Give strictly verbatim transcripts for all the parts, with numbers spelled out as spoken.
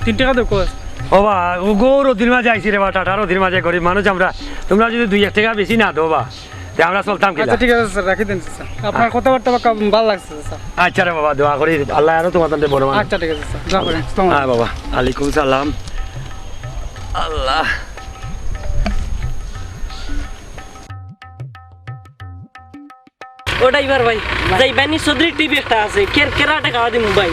তিন টেকা দেও, কই? ও বা, ও গো, রোদির মাঝে আইছি রে বা, টাটা রোদির মাঝে গরিব মানুষ আমরা। তোমরা যদি দুই এক টেকা বেশি না দেও বা, তে আমরা চলতাম কিলা? আচ্ছা, ঠিক আছে স্যার, রাখি দেন স্যার। আপনার কথাবার্তা বাক্কা ভালা লাগছে স্যার। আচ্ছা রে বাবা, দোয়া করি আল্লায় আরো তোমার তাতে বড় মানুষ। আচ্ছা, ঠিক আছে স্যার, দোয়া করেন। আসসালামু আলাইকুম। বাবা, আলাইকুম সালাম। আল্লাহ। ও ড্রাইভার ভাই, যাইবানি চৌধুরী টিভি একটা আছে, কেরকেরা টেকা দিমু ভাই,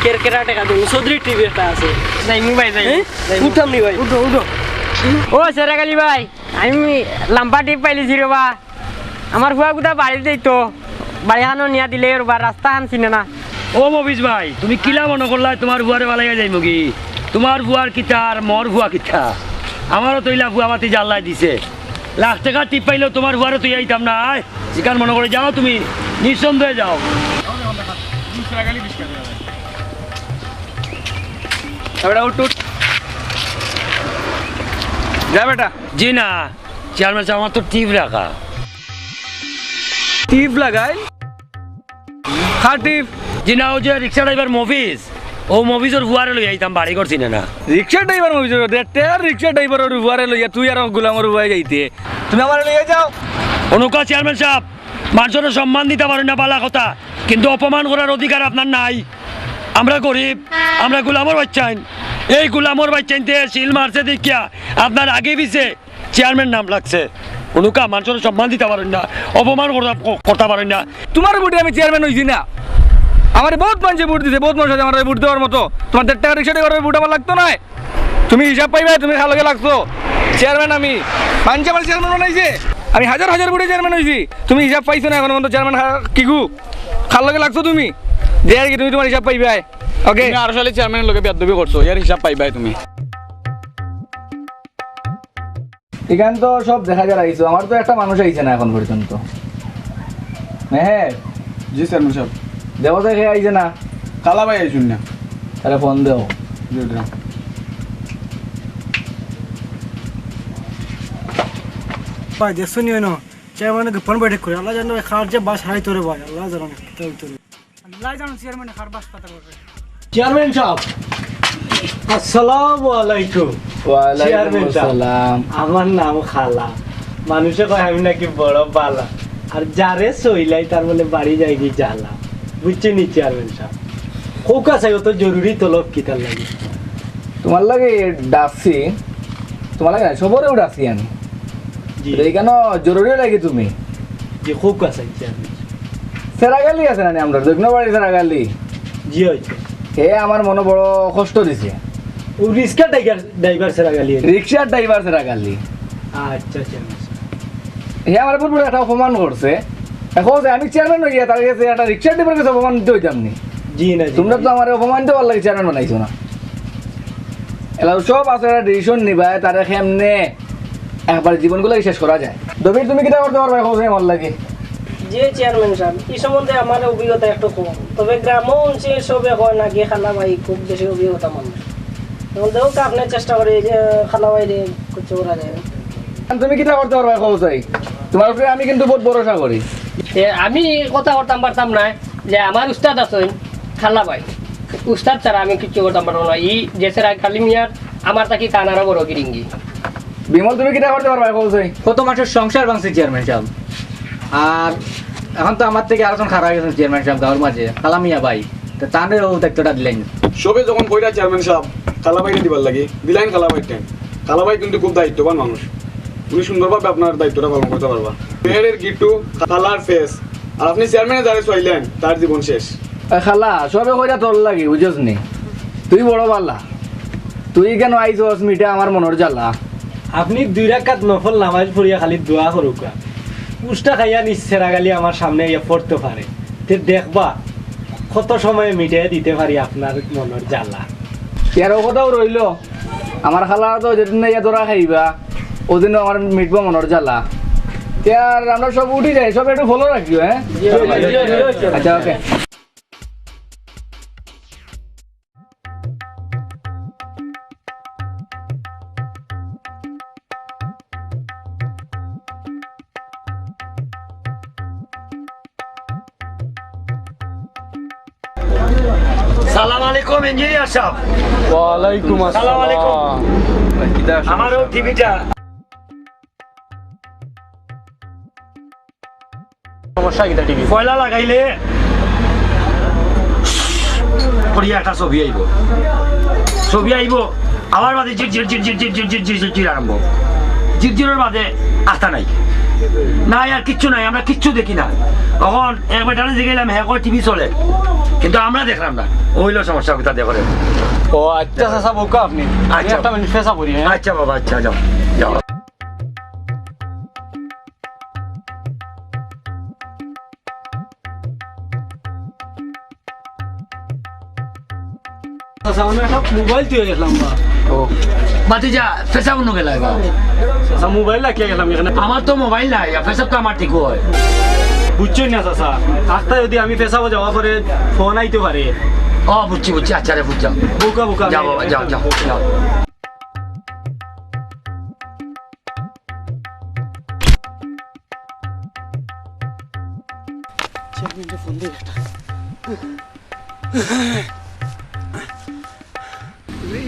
কেরকেরা টেকা দিমু, চৌধুরী টিভি একটা আছে। যাইমু ভাই, যাইমু। হ্যাঁ? যাইমু। উঠাম নি ভাই? উঠো, উঠো। ও সেরাগালি ভাই, আমি লাম্বা টিপ পাইলিছি রে বা। আমার ফুয়া গুতা বাড়িত যাইতো, বাড়ি খানো নিয়া দিলে রে বা, রাস্তা খান চিনে না। ও মফিজ ভাই, তুমি কিলা মনো করলায় তোমার ফুয়ারে বালাইয়া যাইমুগি? তোমার ফুয়ার কিতা আর মোর ফুয়া কিতা? আমারও তো ইলা ফুয়া বাতি জ্বালাই দিছে। লাখ টেকা টিপ পাইলেও তোমার ফুয়ারে তুই আইতাম না। আয়, যেখান মনো করে যাও তুমি, নিঃসন্দেহে যাও। এবার উঠ, উঠ। যা বেটা। জি না, চেয়ারম্যান সাব, আমার তো টিপ রাখা। টিপ লাগাই? কার টিপ? জি না, ও যে রিক্সা ড্রাইভার মফিজ, ও মফিজর ফুয়ারে লইয়া আইতাম, বাড়ি ঘর চিনে না। রিক্সা ড্রাইভার মফিজ, টের রিক্সা ড্রাইভারর ফুয়ারে লইয়া তুই আর গুলামর ফুয়ায় যাইতে? তুমি আমারে লইয়া যাও। অনুকা চেয়ারম্যান সাব, মানষরে সম্মান দিতা পারইন না, বালা কথা, কিন্তু অপমান করার অধিকার আপনার নাই। আমরা গরিব, আমরা গুলামর বাইচ্চাইন। এই গুলামর বাইচ্চাইন্তে সিল মারছে দেখিয়া আপনার আগে পিছে চেয়ারম্যান নাম লাগছে। অনুকা মানষরে সম্মান দিতা পারইন না, অপমান করতা, করতা পারইন না। তোমার ভোটে আমি চেয়ারম্যান অইছি না। আমারে বউত মানষে ভোট দিছে, বউত মানুষ আছে আমারে ভোট দেওয়ার মতো। তোমার দেড় টেকা রিক্সা ড্রাইভারর ভোট আমার লাগতো নায়। তুমি হিসাব পাইবায়, তুমি কার লগে লাগছো। চেয়ারম্যান আমি, মানষে আমারে চেয়ারম্যান বানাইছে। আমি হাজার হাজার ভোটে চেয়ারম্যান অইছি, তুমি হিসাব পাইছো না এখনো পর্যন্ত। চেয়ারম্যান হা-, কিগু, কার লগে লাগছো তুমি? যে আর কি, তুমি তোমার হিসাব পাইবায়। ওকে। তুমি আরো সালে চেয়ারম্যানর লগে বেয়াদবি করছো, এর হিসাব পাইবায় তুমি। এখান তো সব দেখা যার আইছো, আমার তো একটা মানুষ আইছে না এখন পর্যন্ত। মেহের। জি চেয়ারম্যান সাব। দেওয়া যায়, কে আইছে না? কালা ভাই আইছইন না। আরে ফোন দেও। জি, জি। ভাই, দেখছো নি অইন? চেয়ারম্যানে গোপন বৈঠক করে। আল্লাহ জানে ভাই, কার যে বাস হারাইতো রে ভাই, আল্লাহ জানে কিতা অইতো রে। আল্লাহ জানে চেয়ারম্যানে কার বাস পাতা করবে। চেয়ারম্যান সাব, আসসালামু আলাইকুম। ওয়ালাইকুম চেয়ারম্যান সাব, আসসালাম। আমার নাম খালা। মানষে কয় আমি নাকি বড় বালা। আর যারে সইলাই তার বলে বাড়ি যায়গি জ্বালা। বুঝছো নি চেয়ারম্যান সাব? কউক্কা চাই, অত জরুরি তলব কিতার লাগি? তোমার লাগি ডাকছি, তোমার লাগি না, সবরেউ ডাকছি আমি। জি। তো এখানো জরুরি লাগি তুমি? জি, কউক্কা চাই চেয়ারম্যান। সেরাগালি আছে না নি আমরার, দক্ষিণ বাড়ি সেরাগালি? জি, অয় তো। হে আমার মনো বড় কষ্ট দিছে। ও রিক্সা ড্রাইভার, ড্রাইভার সেরাগালি? রিক্সার ড্রাইভার সেরাগালি। আচ্ছা, আচ্ছা, আচ্ছা। হে আমারে বহুত বড় একটা অপমান করছে। এখন যে আমি চেয়ারম্যান অইয়া তার গেছে একটা রিক্সা ড্রাইভারর গেছে অপমানিত অইতাম নি? জি না, জি তোমরা না। তো আমারে অপমানিত অওয়ার লাগি চেয়ারম্যান বানাইছো না। এলা সব আছে, একটা decision নিবায়, তারে কেমনে একবার জীবনগুলাকে শেষ করা যায়। দবির, তুমি কিতা করতে পারবায়, কও চাই আমার লাগি? জি চেয়ারম্যান সাব, ই সম্বন্ধে আমার অভিজ্ঞতা একটু কম, তবে গ্রামও হুনছি সবে কয় নাকি খালা ভাই খুব বেশি অভিজ্ঞতা মানুষ। এখন দেখউক্কা, আপনে চেষ্টা করি যে খালা ভাইরে কিছু করা যায়। তুমি কিতা করতে পারবায়, কও চাই? তোমার উপরে আমি কিন্তু বহুত ভরসা করি। এ, আমি কথা করতাম পারতাম নায়, যে আমার উস্তাদ আছইন, খালা ভাই। উস্তাদ ছাড়া আমি কিচ্ছু করতাম পারতাম না। ই যে সেরাগালি মিয়ার আমার থাকি তান আরো বড় গিরিঙ্গি। বিমল, তুমি কিতা করতে পারবায়, কও চাই? কত মানষর সংসার ভাঙছে চেয়ারম্যান সাব। আর এখন তো আমার থাকি আরোজন খারাপ অইগেছে চেয়ারম্যান সাব গাউর মাঝে, খালা মিয়া ভাই। তো তানরে অউ দায়িত্বটা দিলাইন। সবে যখন কইরা চেয়ারম্যান সাব, খালা ভাইরে দিবার লাগি, দিলাইন খালা ভাইরে। খালা ভাই কিন্তু খুব দায়িত্ববান মানুষ, উনি সুন্দরভাবে আপনার দায়িত্বটা পালন করতা পারবা। মেহেরের গিট্টু, খালার ফেস, আর আপনে চেয়ারম্যানে যারে চাইলেন, তার জীবন শেষ। এ খালা, সবে কইরা তোর লাগি, বুঝছস নি? তুই বড় বালা। তুই কেনে আইছস, মিটা আমার মনর জ্বালা। আপনে দুই রাকাত নফল নামাজ পড়িয়া খালি দোয়া করউক্কা। উষ্টা খাইয়া নিজ সেরাগালি আমার সামনে আইয়া পড়তো পারে। তে দেখবা, কত সময়ে মিটাইয়া দিতে পারি আপনার মনর জ্বালা। এর অউ কথাউ রইলো। আমার খালা তো যেদিন আইয়া ধরা খাইবা, অউ দিনউ আমার মিটবো মনর জ্বালা। তে আর আমরা সব উঠি যাই, সব একটু follow রাখিও, হ্যাঁ? জি, জি, জি, জি, জি। আচ্ছা, ওকে। সালাম আলাইকুম ইঞ্জিনিয়ার সাহেব। ওয়ালাইকুম আসসালাম। আমার ও টিভিটা সমস্যা কিতা টিভি? পয়লা লাগাইলে করিয়া একটা ছবি আইবো, ছবি আইবো, আবার বাদে জির জির জির জির জির জির জির জির জির জির আরম্ভ। জির জিরর বাদে আস্তা নাই, নাই আর কিচ্ছু নাই, আমরা কিচ্ছু দেখি না। তখন এক বেটারে জিগাইলাম, হ্যাঁ কয় টিভি চলে, কিন্তু আমরা দেখলাম না। ওইলো সমস্যা, কিতা দেখরে। ও আচ্ছা, চাচা বউকা আপনি। আচ্ছা। একটা মিনিট ফেসা করি, হ্যাঁ? আচ্ছা বাবা, আচ্ছা, যাও, যাও। আচ্ছা, আমি একটা মোবাইল তুই গেছিলাম বা। ও, বাতি যা, পেশাব অন্য গেলাই বা। আচ্ছা, মোবাইল রাখিয়া গেলাম এখানে। আমার তো মোবাইল নাই, আর পেশাব তো আমার ঠিক হয়। বুঝছো না চাচা, আস্তা যদি আমি পেশাবো যাওয়া পরে ফোন আইতে পারে। ও, বুঝছি, বুঝছি, আচ্ছা রে, বুঝলাম। বোকা, বোকা, যাও আমি বাবা, যাও, যাও, যাও। চেয়ারম্যানরে ফোন দিয়ে একটা।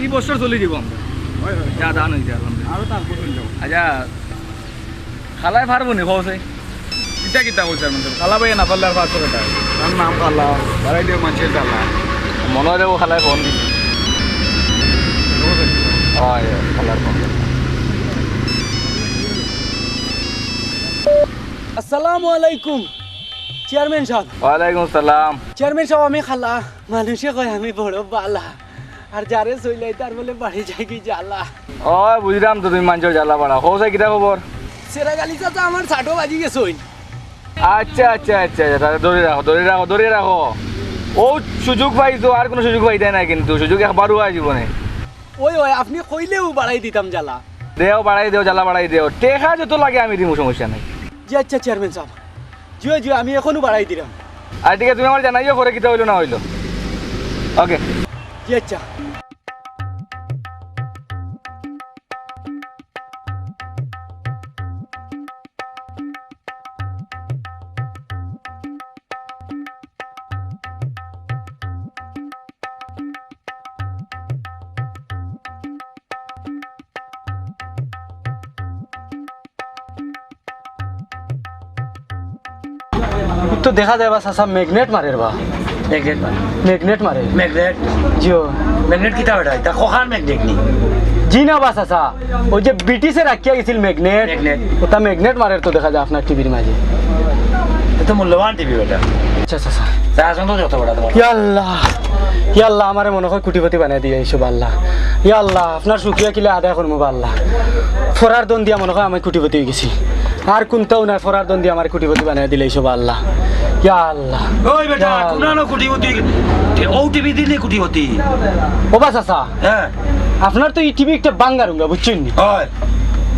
এই বছর চলে দিব আমরা। হয়, হয়। যা ধান হয়েছে, আলহামদুলিল্লাহ। আরো তার বছর যাবো। আচ্ছা, খালায় পারবো নি, কও চাই? ইটা কিতা কইছে আপনি? খালা ভাই না পারলে আর পাঁচশো টাকা। তার নাম খালা, বাড়াই দিয়ে মানুষের জ্বালা। মনে হয় ও খালায় ফোন দিছে। হয়, খালার ফোন। আসসালামু আলাইকুম চেয়ারম্যান সাহেব। ওয়ালাইকুম সালাম। চেয়ারম্যান সাহেব, আমি খালা, মানুষে কয় আমি বড় বালা, আর যারে চইলাই তার বলে বাড়ি যাই কি জ্বালা। ও বুঝলাম তো, তুমি মানছো জ্বালা বাড়া। কও চাই, কিতা খবর? সেরা গালি চাচা, আমার ছাটো বাজি গেছে ওই। আচ্ছা, আচ্ছা, আচ্ছা, আচ্ছা, তাহলে ধরে রাখো, ধরে রাখো, ধরে রাখো। ও সুযোগ পাইছো, আর কোনো সুযোগ পাইতে না কিন্তু, সুযোগ একবারও হয় জীবনে। ওই, ওই, আপনি কইলেও বাড়াই দিতাম জ্বালা। দেও, বাড়াই দেও, জ্বালা বাড়াই দেও। টেকা যত লাগে আমি দিমু, সমস্যা নাই। জি আচ্ছা চেয়ারম্যান সাহেব, জিও, জিও, আমি এখনো বাড়াই দিলাম। আর ঠিক আছে, তুমি আমার জানাইও পরে কিতা হইলো না হইলো। ওকে। জি আচ্ছা। তো দেখা যায় বা চাচা ম্যাগনেট মারের বা। ম্যাগনেট মারে? ম্যাগনেট মারে। ম্যাগনেট? জিও। ম্যাগনেট কিতা বেটা? ইটা খোখার ম্যাগনেট নি? জি না বা চাচা, ওই যে ব্রিটিশে রাখিয়া গেছিল ম্যাগনেট। ম্যাগনেট। ওটা ম্যাগনেট মারের তো দেখা যায় আপনার টিভির মাঝে। এ তো মূল্যবান টিভি বেটা। আচ্ছা চাচা। তা আসুন তো যত বেটা তোমার। ইয়া আল্লাহ, ইয়া আল্লাহ, আমারে মনে হয় কোটিপতি বানাই দিয়ে এইসব আল্লাহ। ইয়া আল্লাহ, আপনার শুকরিয়া কিলা আদায় করবো বা আল্লাহ। ফরার দন দিয়া মনে হয় আমি কোটিপতি হয়ে গেছি। আর কোনটাও নাই, ফরার দন দিয়া আমার কোটিপতি বানাই দিলে এইসব আল্লাহ। ইয়া আল্লাহ। ওই বেটা, ইয়া আল্লাহ। কোনানো কোটিপতি? ও টিভি দিলে কোটিপতি। ও বা চাচা, হ্যাঁ। আপনার তো এই টিভি একটা বাঙ্গা রুঙ্গা, বুঝছেন নি? হয়।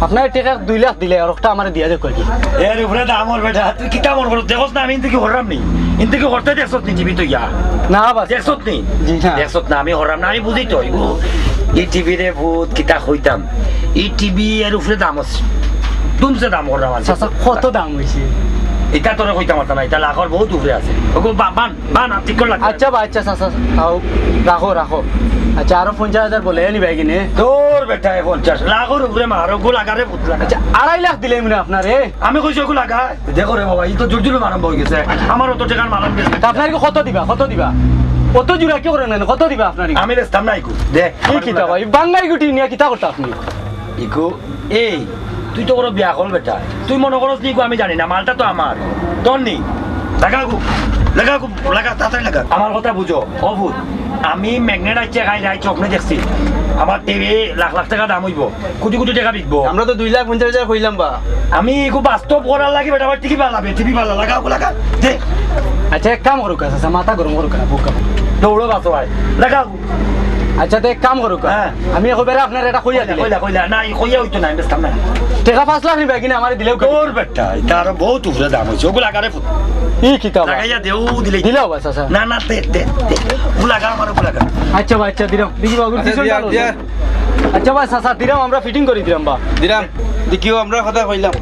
আপনার টেকা দুই লাখ দিলে আর একটা আমারে দিয়া দেখো কি। এর উপরে দাম ওর বেটা, তুই কিতা মনে করো? দেখোস না আমি ইনতে কি হরাম নি? ইনতে কি হরতে দেখছত নি টিভি তো ইয়া? না বা। দেখছত নি? জি না। দেখছত না, আমি হরাম না, আমি বুঝি তো। ইগু, এই টিভি রে ভূত, কিতা কইতাম। এই টিভি এর উপরে দাম আছে। দুমছে দাম করলাম আর কি। চাচা, কত দাম হইছে? এটা তোরে কইতাম পারতাম না, এটা লাখর বহুত উপরে আছে। ওগো বা-, বান, বান, আর ঠিক করে লাগবে। আচ্ছা বা, আচ্ছা, চাচা, আও, রাখো, রাখো। আচ্ছা, আরো পঞ্চাশ হাজার বলে, এ নিবে কিনে? তোর বেটা, এ পঞ্চাশ, লাখর উপরে মার, ওগো লাগারে পুতলা। আচ্ছা, আড়াই লাখ দিলে মানে আপনার, এ? আমি কইছি ওগো লাগা। দেখো রে বাবা, এই তো জোর জুলুম আরম্ভ হয়ে গেছে। আমার অত টাকার মালাম গেছে। তা আপনার কি কত দিবা, কত দিবা? অত জোর কি করেন না, কত দিবা আপনার? আমি বেচতাম না ইগু। দে, এই আমার কিতা লাগা। ভাই, বাঙ্গাই গুটি নিয়ে কিতা করতা আপনি? ইগু, এই, তুই তো বড় বিয়া কল বেটা। তুই মনে করস নি ইগু আমি জানি না, মালটা তো আমার। তোর নি। লাগা গু, লাগা গু, লাগা, তাড়াতাড়ি লাগা। আমার কথা বুঝো, ও ভূত। আমি ম্যাগনেট আইছে, খাই যাই, চোখ নিয়ে দেখছি। আমার টিভি লাখ লাখ টাকা দাম হইব, কোটি কোটি টাকা বিকবো। আমরা তো দুই লাখ পঞ্চাশ হাজার কইলাম বা। আমি ইগু বাস্তব করার লাগি বেটা, আবার টিভি বালাবে, টিভি বালা, লাগা গু, লাগা। দে। আচ্ছা, এক কাম করুক, আচ্ছা, মাথা গরম করুক না, বুক কাঁপে। দৌড়ো বাসো ভাই, লাগা গু। আচ্ছা, তো এক কাম করুক। হ্যাঁ। আমি একবার আপনার এটা কইয়া দিলে। কইলা, কইলা। না, ই কইয়া হইতো না, আমি বেচতাম না। টাকা পাঁচ লাখ নিবা কিনা আমারে দিলেও কেউ। তোর বেটা, এটা আরো বহুত উপরে দাম হইছে। ওগুলো আগারে ফুট। ই কিতা বা? লাগাইয়া দে, ও দিলে। দিলাও বা, চাচা। না, না, দে, দে, দে। ওগুলো আগা, আমার ওগুলো আগা। আচ্ছা বা, আচ্ছা, দিলাম। দেখি বাবুর আচ্ছা, পিছনটা দিয়া, লো। দিয়া। আচ্ছা বা, চাচা, দিলাম, আমরা ফিটিং করি দিলাম বা। দিলাম। দেখিও, আমরা কথা কইলাম।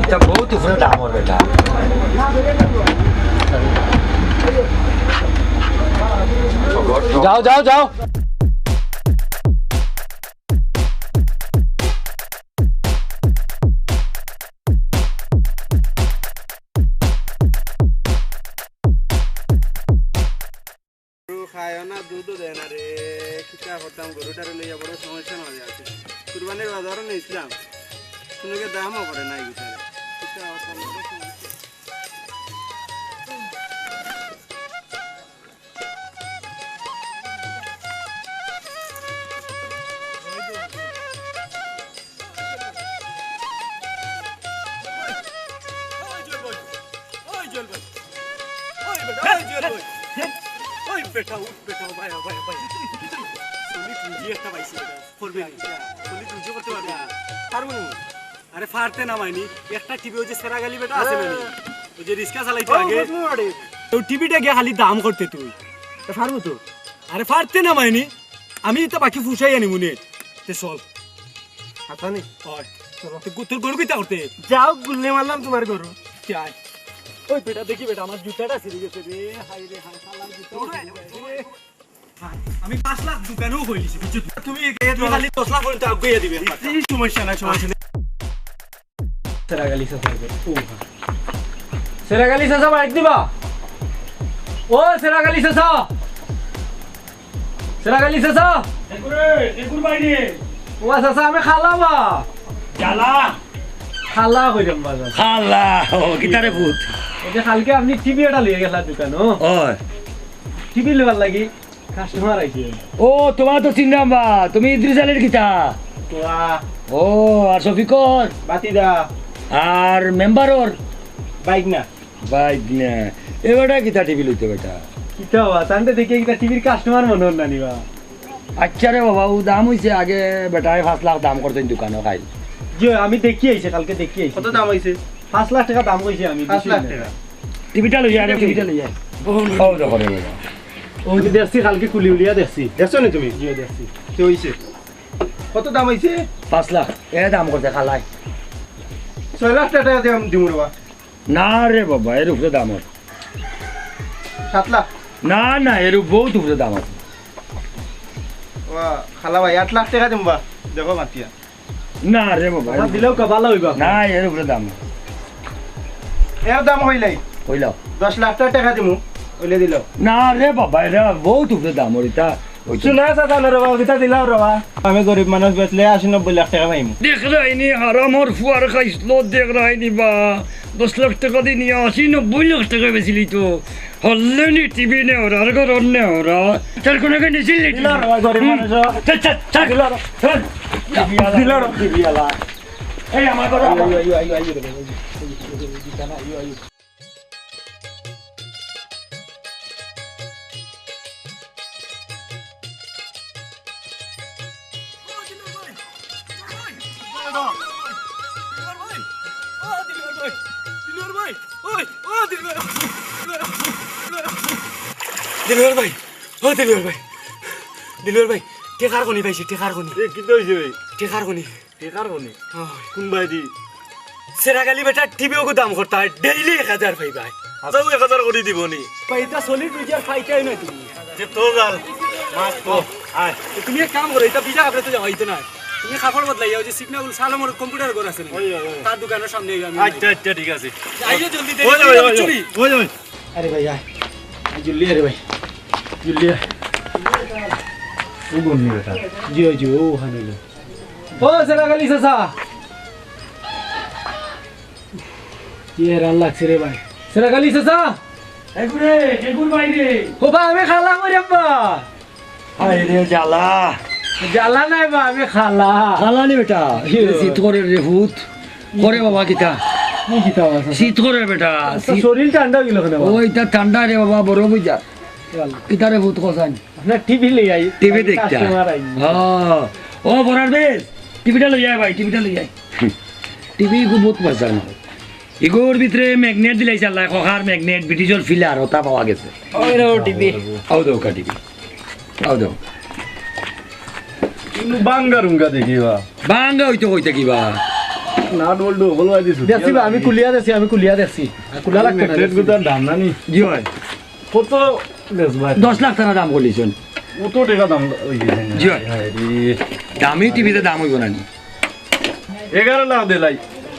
এটা বহুত উপরে দাম হবে এটা। যাও, যাও, যাও। গরু খায়ও না, দুধও দেয় না রে। কিতা করতাম, গরুটারে লইয়া বড় সমস্যার মাঝে আছি। কুরবানির বাজারও নিয়েছিলাম, কোনো দামও করে নাই গরুটারে। কিতা করতাম, বড় সমস্যা। ওই জুয়েল ভাই, ওই জুয়েল ভাই, ওই বেটা, উঠ বেটা, ভাই, ভাই, ভাই। সলিড রুজি একটা পাইছি বেটা, করবে নি? সলিড রুজি করতে পারবে না? পারবো না। আরে পারতে না মাইনি, একটা টিভি ওই যে সেরাগালি বেটা আছে না নি? ওই যে রিক্সা চালাইতো আগে। তো টিভিটা গিয়া খালি দাম করতে তুই। তো পারবো তো। আরে পারতে না মাইনি, আমি তো বাকি ফুসাই আনি মনে। তে চল। হাসানি। ওই। চলো। তো গু-, তোর গরু কিতা করতে? যাও, গুল্লে মারলাম তোমার গরু। তে আয়। ওই বেটা, দেখি বেটা, আমার জুতাটা ছিঁড়ে গেছে রে। হায় রে, হায়, শালার জুতা ছিঁড়ে গেছে রে। আমি পাঁচ লাখ দোকানেও কইলিছি, বুঝছো? তুমি খালি দশ লাখ পর্যন্ত আগুইয়া দিবে। এই সমস্যা নাই, সমস্যা নাই। সেরাগালি চাচা আইবে। ও, হ্যাঁ। সেরাগালি চাচা, বাইক দিবা? ও, সেরাগালি চাচা। সেরাগালি চাচা। এগুরে, এগুর বাইরে। ও, চাচা, আমি খালা বা। জ্বালা। খালা কইরাম বা, চাচা। খালা, ও, কিতারে পুত? ওই যে কালকে আপনি টিভি এটা লইয়া গেলা দোকানো। ওই। টিভি লওয়ার লাগি। কাস্টমার আইছে। ও, তোমার তো চিনলাম বা, তুমি ইদ্রিস আলীর কিতা? ওয়া। ও, আর শফিকর? বাতিদা। আর মেম্বারর? বাইক না। বাইক না। এ বেটা কিতা টিভি লইতে বেটা? কিতা বা, তানতে দেখি কিতা টিভির কাস্টমার মনে হল না নি বা? আচ্ছা রে বাবা, ও দাম হইছে আগে বেটায় পাঁচ লাখ দাম করছেন দোকানো খাই। জি, আমি দেখি আইছি, কালকে দেখি আইছি। কত দাম হইছে? পাঁচ লাখ টাকা দাম কইছি আমি, পাঁচ লাখ বেশি না। টাকা? টিভিটা লইয়া আরে, টিভিটা লইয়া। ও, দেখো রে বাবা। ও, আমি দেখছি, কালকে খুলি উলিয়া দেখছি। দেখছো নি তুমি? জি, দেখছি। তে হইছে? কত দাম হইছে? পাঁচ লাখ। এ দাম করতে খালাই। ছয় লাখ টাকা দিয়ে আমি দিমু রে বা। না রে বাবা, এর উপরে দাম হয়। সাত লাখ? না, না, এর উপ-, বহুত উপরে দাম আছে। ও, খালা ভাই, আট লাখ টাকা দিমু বা। দেখো মাতিয়া। না রে বাবা, আমার দিলেও কপালা হইবা। না, এর উপরে দাম। এর দাম হইলাই। হইল। দশ লাখ টাকা দিমু, হইলে দিল। না রে বাবা, এটা বহুত উপরে দাম, ওর এটা, ওইটা। শোনা চাচা না রে বাবা, কিতা দিলাও রে বাবা। আমি গরিব মানুষ, বেচলে আশি নব্বই লাখ টাকা পাইমু। দেখরায়নি, হারামর ফুয়ার খাইছলো, দেখরায়নি বা। দশ লাখ টাকা দি নিয়া আশি নব্বই লাখ টাকা বেচিলি তো। হল্লেনি টিভি নেওরা, আর ঘরর নেওরা। তার কোনো কে নিছিল নি? দিল রে বাবা, গরিব মানুষ। চল, চল, চল। দিল রে। চল। দিল রে, টিভি আলা। এই আমার ঘর। আইও, আইও, আইও, আইও, আইও। দিলওয়ার ভাই, ও দিলওয়ার ভাই, দিলওয়ার ভাই, টেকার খনি পাইছি, টেকার খনি। এ, কিতা হইছে ভাই? টেকার খনি। টেকার খনি? অয়। কোন বায়দি? সেরাগালি বেটা টিভি ওগু দাম করতা, ডেইলি এক হাজার পাইবায়। আচ্ছা। তাও এক হাজার করি দিবনি। ভাই, এটা সলিড রুজি আর পাইতায় না তুমি। যে তো জাল, মাছ তো, আয়। তো তুমি এক কাম করো, এটা বিজা আপনি তো যাওয়াইতে না। তুমি কাপড় বদলাইয়া, ওই যে সিগনাল সালমর কম্পিউটার ঘর আছে না? ওই, ওই, ওই। তার দোকানের সামনে আইও, আমি আচ্ছা, আচ্ছা, ঠিক আছে। আইও জলদি, দেরি ওই, ওই, করলে ওই, চুরি। ওই, ওই। আরে ভাই, আয়। আয়, জলদি আয় রে ভাই। জলদি আয়। ও বন্নি বেটা। জি, জি, ও ওখানে লো। ও, সেরাগালি চাচা। কি হেরান লাগছে রে ভাই। সেরাগালি চাচা। এগুরে, এগুর বাইরে। ও বা, আমি খালা করি আব্বা। হায় রে জ্বালা। জ্বালা নাই বা, আমি খালা। খালা নি বেটা। ইয়ে। শীত করে রে ভূত। করে বাবা কিতা? কি কিতা আছে? শীত করে বেটা। তো শীত। শরীর ঠান্ডা গেল কেন বা? ওই তা ঠান্ডা রে বাবা, বড় বুঝা। চল। কিতা রে ভূত কসান? আপনার টিভি লই আই। টিভি দেখতা। Customer I. হ্যাঁ। ও বরার বেশ, টিভিটা লই আয় ভাই, টিভিটা লই আয়। টিভি খুব বহুত মজা না। ইগোর ভিতরে ম্যাগনেট দিলাইছে আল্লাহ, খোকার ম্যাগনেট, ব্রিটিশর ফিলার, ওটা পাওয়া গেছে। ওই রে টিভি। আও দেও কা টিভি। আও দেও। কিন্তু বাঙ্গা রুঙ্গা দেখি বা। বাঙ্গা হইতো কইতে কি বা? নাট বল্টু হলো আই দিছু। দেখছি বা, আমি খুলিয়া দেখছি, আমি খুলিয়া দেখছি। আর খুলা লাগতো না, ম্যাগনেট দেখছি। গুতার দাম না নি? জি ভাই। কত দশ লাখ টেকা দাম করিলিছইন। অত টেকা দাম অই গেছে নি? জি অয়। হায় রে। দামি টিভির দাম অইবো না নি? এগারো লাখ দিলাই।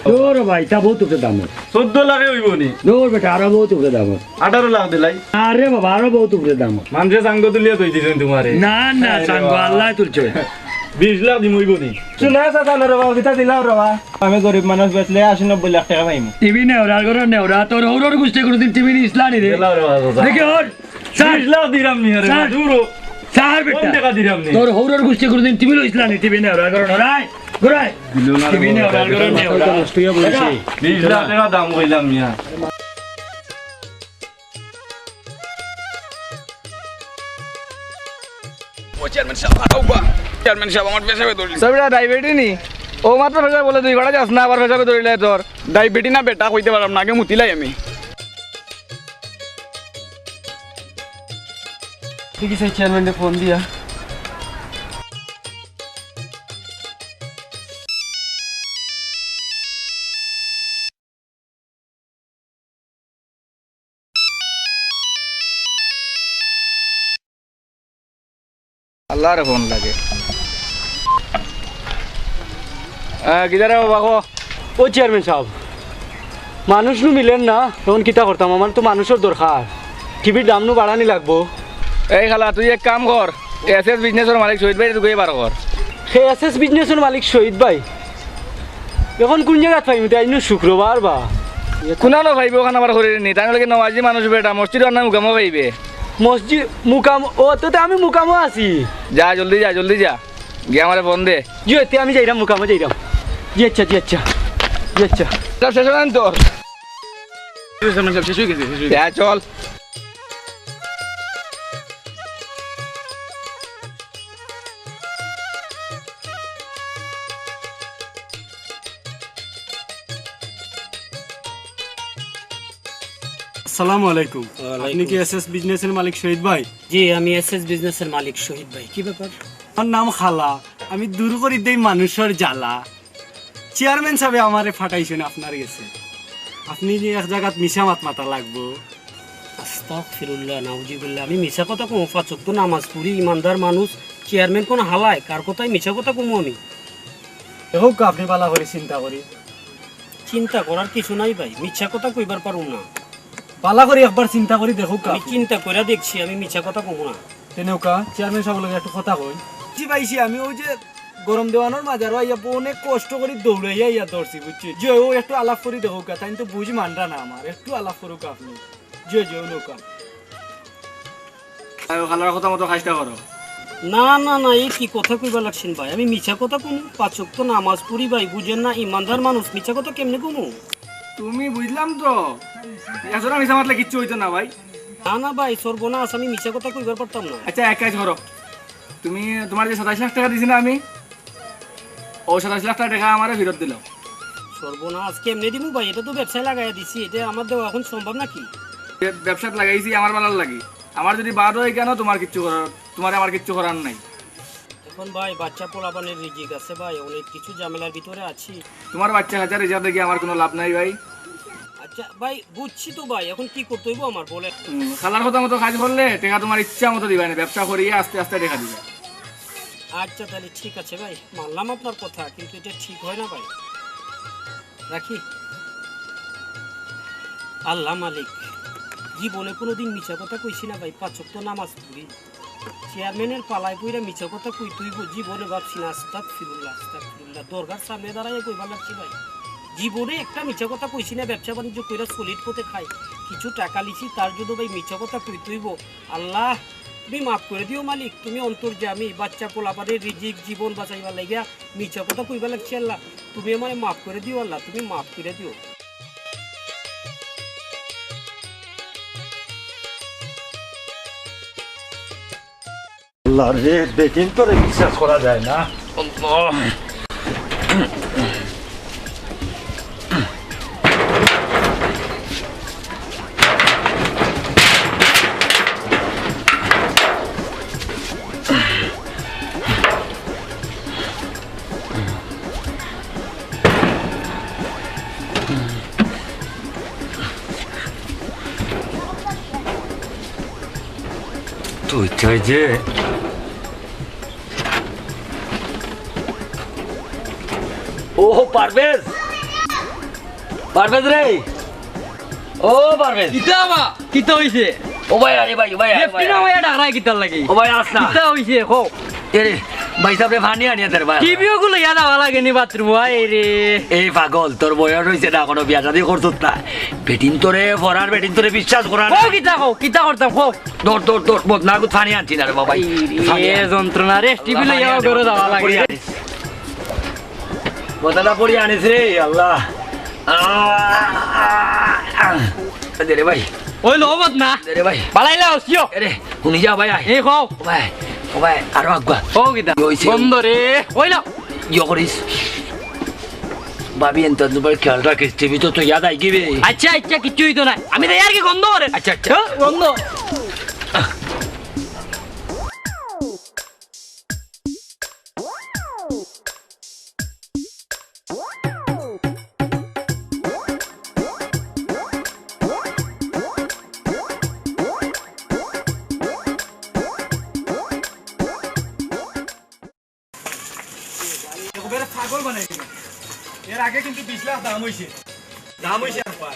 দূর ভাই, ইতা বউত উপরে দাম অয়। চৌদ্দ লাখে অইবো নি? দূর বেটা, আরো বউত উপরে দাম অয়। আঠারো লাখ দিলাই। আরে বাবা, আরো বউত উপরে দাম অয়। মানষে চাঙ্গো তুলিয়া থই দিছইন তুমারে। না, না, হায় রে চাঙ্গো বাবা। আল্লায় তুলছে। বিশ লাখ দিমু অইবো নি? হুনা চাচা, না রে বাবা, কিতা দিলাও রে বাবা। আমি গরিব মানুষ, বেচলে আশি নব্বই লাখ টেকা পাইমু। টিভি নেওরার ঘরর নেওরা, তোর হউরর গুষ্টি কুনুদিন টিভি নিছলা নি রে? দিলাও রে বাবা, চাচা। দেখি অর, স্যার। বিশ লাখ দিরাম নি রে, স্যার। দূর হ। স্যার বেটা। কোন টেকা দিরাম নি? তোর হউরর গুষ্টি কুনুদিন টিভি লইছলা নি, টিভি নেওরার ঘরর নেওরা। ঘুরাই। দিল না রে টিভি বাবা, নেওরার ঘরর নেওরা। নষ্ট অইয়া পড়ছে। বিশ লাখ টেকা দাম কইলাম মিয়া। ও চেয়ারম্যান সাব, আউবা। চেয়ারম্যান সাব, আমার পেশাবে ধরিল। তোর বেটা ডায়াবেটি নি? ও মাত্র পেশাবে বলে দুই ঘন্টা যাস না, আবার পেশাবে ধরিলে তোর। ডায়াবেটি না বেটা কইতে পারলাম না, আগে মুতিলাই আমি। ঠিক আছে, চেয়ারম্যানরে ফোন দিয়া। আল্লাহরে ফোন লাগে। আহ, কিদারে বাবা কো? ও চেয়ারম্যান সাব, মানুষ নু মিলের না, এখন কিতা করতাম? আমার তো মানুষর দরকার, টিভির দাম নু বাড়ানি লাগবো। এই খালা, তুই এক কাম কর, এস এস বিজনেসর মালিক শহীদ ভাইরে তুই বার কর। হে এস এস বিজনেসর মালিক শহীদ ভাই, এখন কুন জাগাত পাইমু? তাই নু শুক্রবার বা। কুনানো পাইবে, ওখান আবার করিনি, তাই নাইলে নমাজি মানুষ বেটা, মসজিদ অন্যায় মুকামো পাইবে। মসজিদ মুকাম, ও তো, তো আমি মুকামো আছি। যা, জলদি যা, জলদি যা। গিয়া আমারে ফোন দে। জি, তে আমি যাইরাম, মুকামো যাইরাম। জি আচ্ছা, জি আচ্ছা, জি আচ্ছা। সব শেষ অইছে নি তোর? শেষ অই গেছে, শেষ অই গেছে। যা, চল। আসসালামু আলাইকুম। ওয়ালাইকুম আপনি কি আসসালাম। এস এস বিজনেসের মালিক শহীদ ভাই? জি, আমি এস এস বিজনেসের মালিক শহীদ ভাই। কি ব্যাপার? আমার নাম খালা, আমি দূর করি দেই মানুষর জ্বালা। চেয়ারম্যান সাবে আমারে ফাটাইছইন আপনার গেছে। আপনি যে এক জাগাত মিছা মাত মাতা লাগবো। আস্তাগফিরুল্লাহ, নাউজুবিল্লাহ। আমি মিছা কথা কমু? পাঁচ ওয়াক্ত নামাজ পড়ি, ইমানদার মানুষ। চেয়ারম্যান কোন হালায়? কার কথায় মিছা কথা কমু আমি? দেখউক্কা, আপনি বালা করি চিন্তা করি। চিন্তা করার কিছু নাই ভাই, মিছা কথা কইবার পারুম না। বালা করি একবার চিন্তা করি দেখউক্কা। আমি চিন্তা কইরা দেখছি, আমি মিছা কথা কমু না। তে নেউক্কা, চেয়ারম্যান সাবর লগে একটু কথা কই। জি ভাই, জি, আমি অউ যে গরম দেওয়ানর মাঝে আরো আইয়া অনেক কষ্ট করি দৌড়াইয়া আইয়া ধরছি, বুঝছি? জি, অউ একটু আলাপ করি দেখউক্কা, তাইন তো বুঝ মানরা না আমার, একটু আলাপ করউক্কা আপনি। জি, জি, অউ নেউক্কা। আরে, খালার কথা মতো কাজটা করো। না, না, না, ই কি কথা কইবা লাগছেন ভাই? আমি মিছা কথা কমু? পাঁচ ওয়াক্ত নামাজ পড়ি ভাই, বুঝেন না? ইমানদার মানুষ, মিছা কথা কেমনে কমু? তুমি বুঝলাম তো, এছাড়া মিছা মাতলে কিচ্ছু অইতো না ভাই। না, না ভাই, সর্বনাশ, আমি মিছা কথা কইবার পারতাম না। আচ্ছা, এক কাজ করো, তুমি, তুমার যে সাতাইশ লাখ টেকা দিছি না আমি, অউ সাতাইশ লাখ টেকা আমারে ফিরত দিলাও। সর্বনাশ, কেমনে দিমু ভাই? ইটা তো ব্যবসায় লাগাইয়া দিছি, ইটা আমার দেওয়া এখন সম্ভব নাকি? ব্যবসাত লাগাইছি আমার বালার লাগি, আমার যদি বাদ অয় কেনে, তুমার কিচ্ছু করার, তুমারে আমার কিচ্ছু করার নাই। এখন ভাই, বাচ্চা পোলাপানের রিজিক আছে ভাই, অনেক কিছু ঝামেলার ভিতরে আছি। তুমার বাচ্চা কাচ্চার রিজিক দেখি আমার কুনু লাভ নাই ভাই। আচ্ছা ভাই, বুঝছি তো ভাই, এখন কি করতে অইবো আমার বলেন। হুম, খালার কথা মতো কাজ করলে টেকা তুমার ইচ্ছা মতো দিবায়নে, ব্যবসা করিয়া আস্তে আস্তে টেকা দিবা। আচ্ছা, তাইলে ঠিক আছে ভাই, মানলাম আপনার কথা, কিন্তু ইটা ঠিক অয় না ভাই। রাখি। আল্লাহ মালিক, জীবনে কুনুদিন মিছা কথা কইছি না ভাই, পাঁচ ওয়াক্ত নামাজ পড়ি। চেয়ারম্যানের পালায় পইরা মিছা কথা কইতে অইবো, জীবনে ভাবছি না। আস্তাগফিরুল্লাহ, আস্তাগফিরুল্লাহ। দরগার সামনে দাঁড়াইয়া কইবার লাগছি ভাই। জীবনে একটা মিছা কথা কইছি না, ব্যবসা বাণিজ্য কইরা solid পথে খাই। কিছু টেকা লিছি, তার জন্য ভাই মিছা কথা কইতে অইবো। আল্লাহ, তুমি মাফ করি দিও মালিক, তুমি অন্তর্যামী, বাচ্চা পোলাপানের রিজিক জীবন বাঁচাইবার লাগিয়া মিছা কথা কইবার লাগছি আল্লাহ, তুমি আমারে মাফ করি দিও আল্লাহ, তুমি মাফ করি দিও। আল্লাহ রে, বেটিন তোরে বিশ্বাস করা যায় না। আল্লাহ। বুঝছো যে? ও পারভেজ, পারভেজ রে, ও পারভেজ। কিতা বা? কিতা অইছে? ও ভাই, আরে ভাই, ও ভাই, আরে ভাই। লেফটিনো ভাই ডাকরায় কিতার লাগি? ও ভাই, আস না। কিতা অইছে? কও। এরে, ভাই সাহেব রে, পানি আনিয়া দে রে ভাই। টিভিও গুলো ইয়াদ আওয়া লাগে নি বাথরুম, আয় রে। এই পাগল, তোর বয়স অইছে না, কোনো বিয়া শাদী করছত না। বেটিন তোরে ফরার, বেটিন তোরে বিশ্বাস করার। কও কিতা কও, কিতা করতাম কও। দৌড়, দৌড়, দৌড়, বদনা গুত পানি আনছি না রে বাবা। এই রে, পানি আন। যন্ত্রণা রে, টিভি লইয়া ঘরে যাওয়া লাগে। বদনা করি আনিস রে, আল্লাহ। আহ, আহ, আহ। দে রে ভাই। ওই লো বদনা। দে রে ভাই। বালাইলা ওসিও। এরে, হুনি যা ভাই, আয়। এই কও। ও ভাই, ও ভাই, আরো একবার। ও কিতা? কি অইছে? বন্ধ রে। ওই লো। ইয়ে করিস। ভাবি, এন তো দুবার খেয়াল রাখিস, টিভি তো, তো ইয়াদ আই গিবে। আচ্ছা, আচ্ছা, কিচ্ছু অইতো না। আমি তো আর কি গন্ধ করে। আচ্ছা, আচ্ছা। হ্যাঁ, গন্ধ। একবারে পাগল বানাই দিল। এর আগে কিন্তু বিশ লাখ দাম অইছে। দাম অইছে আর পার।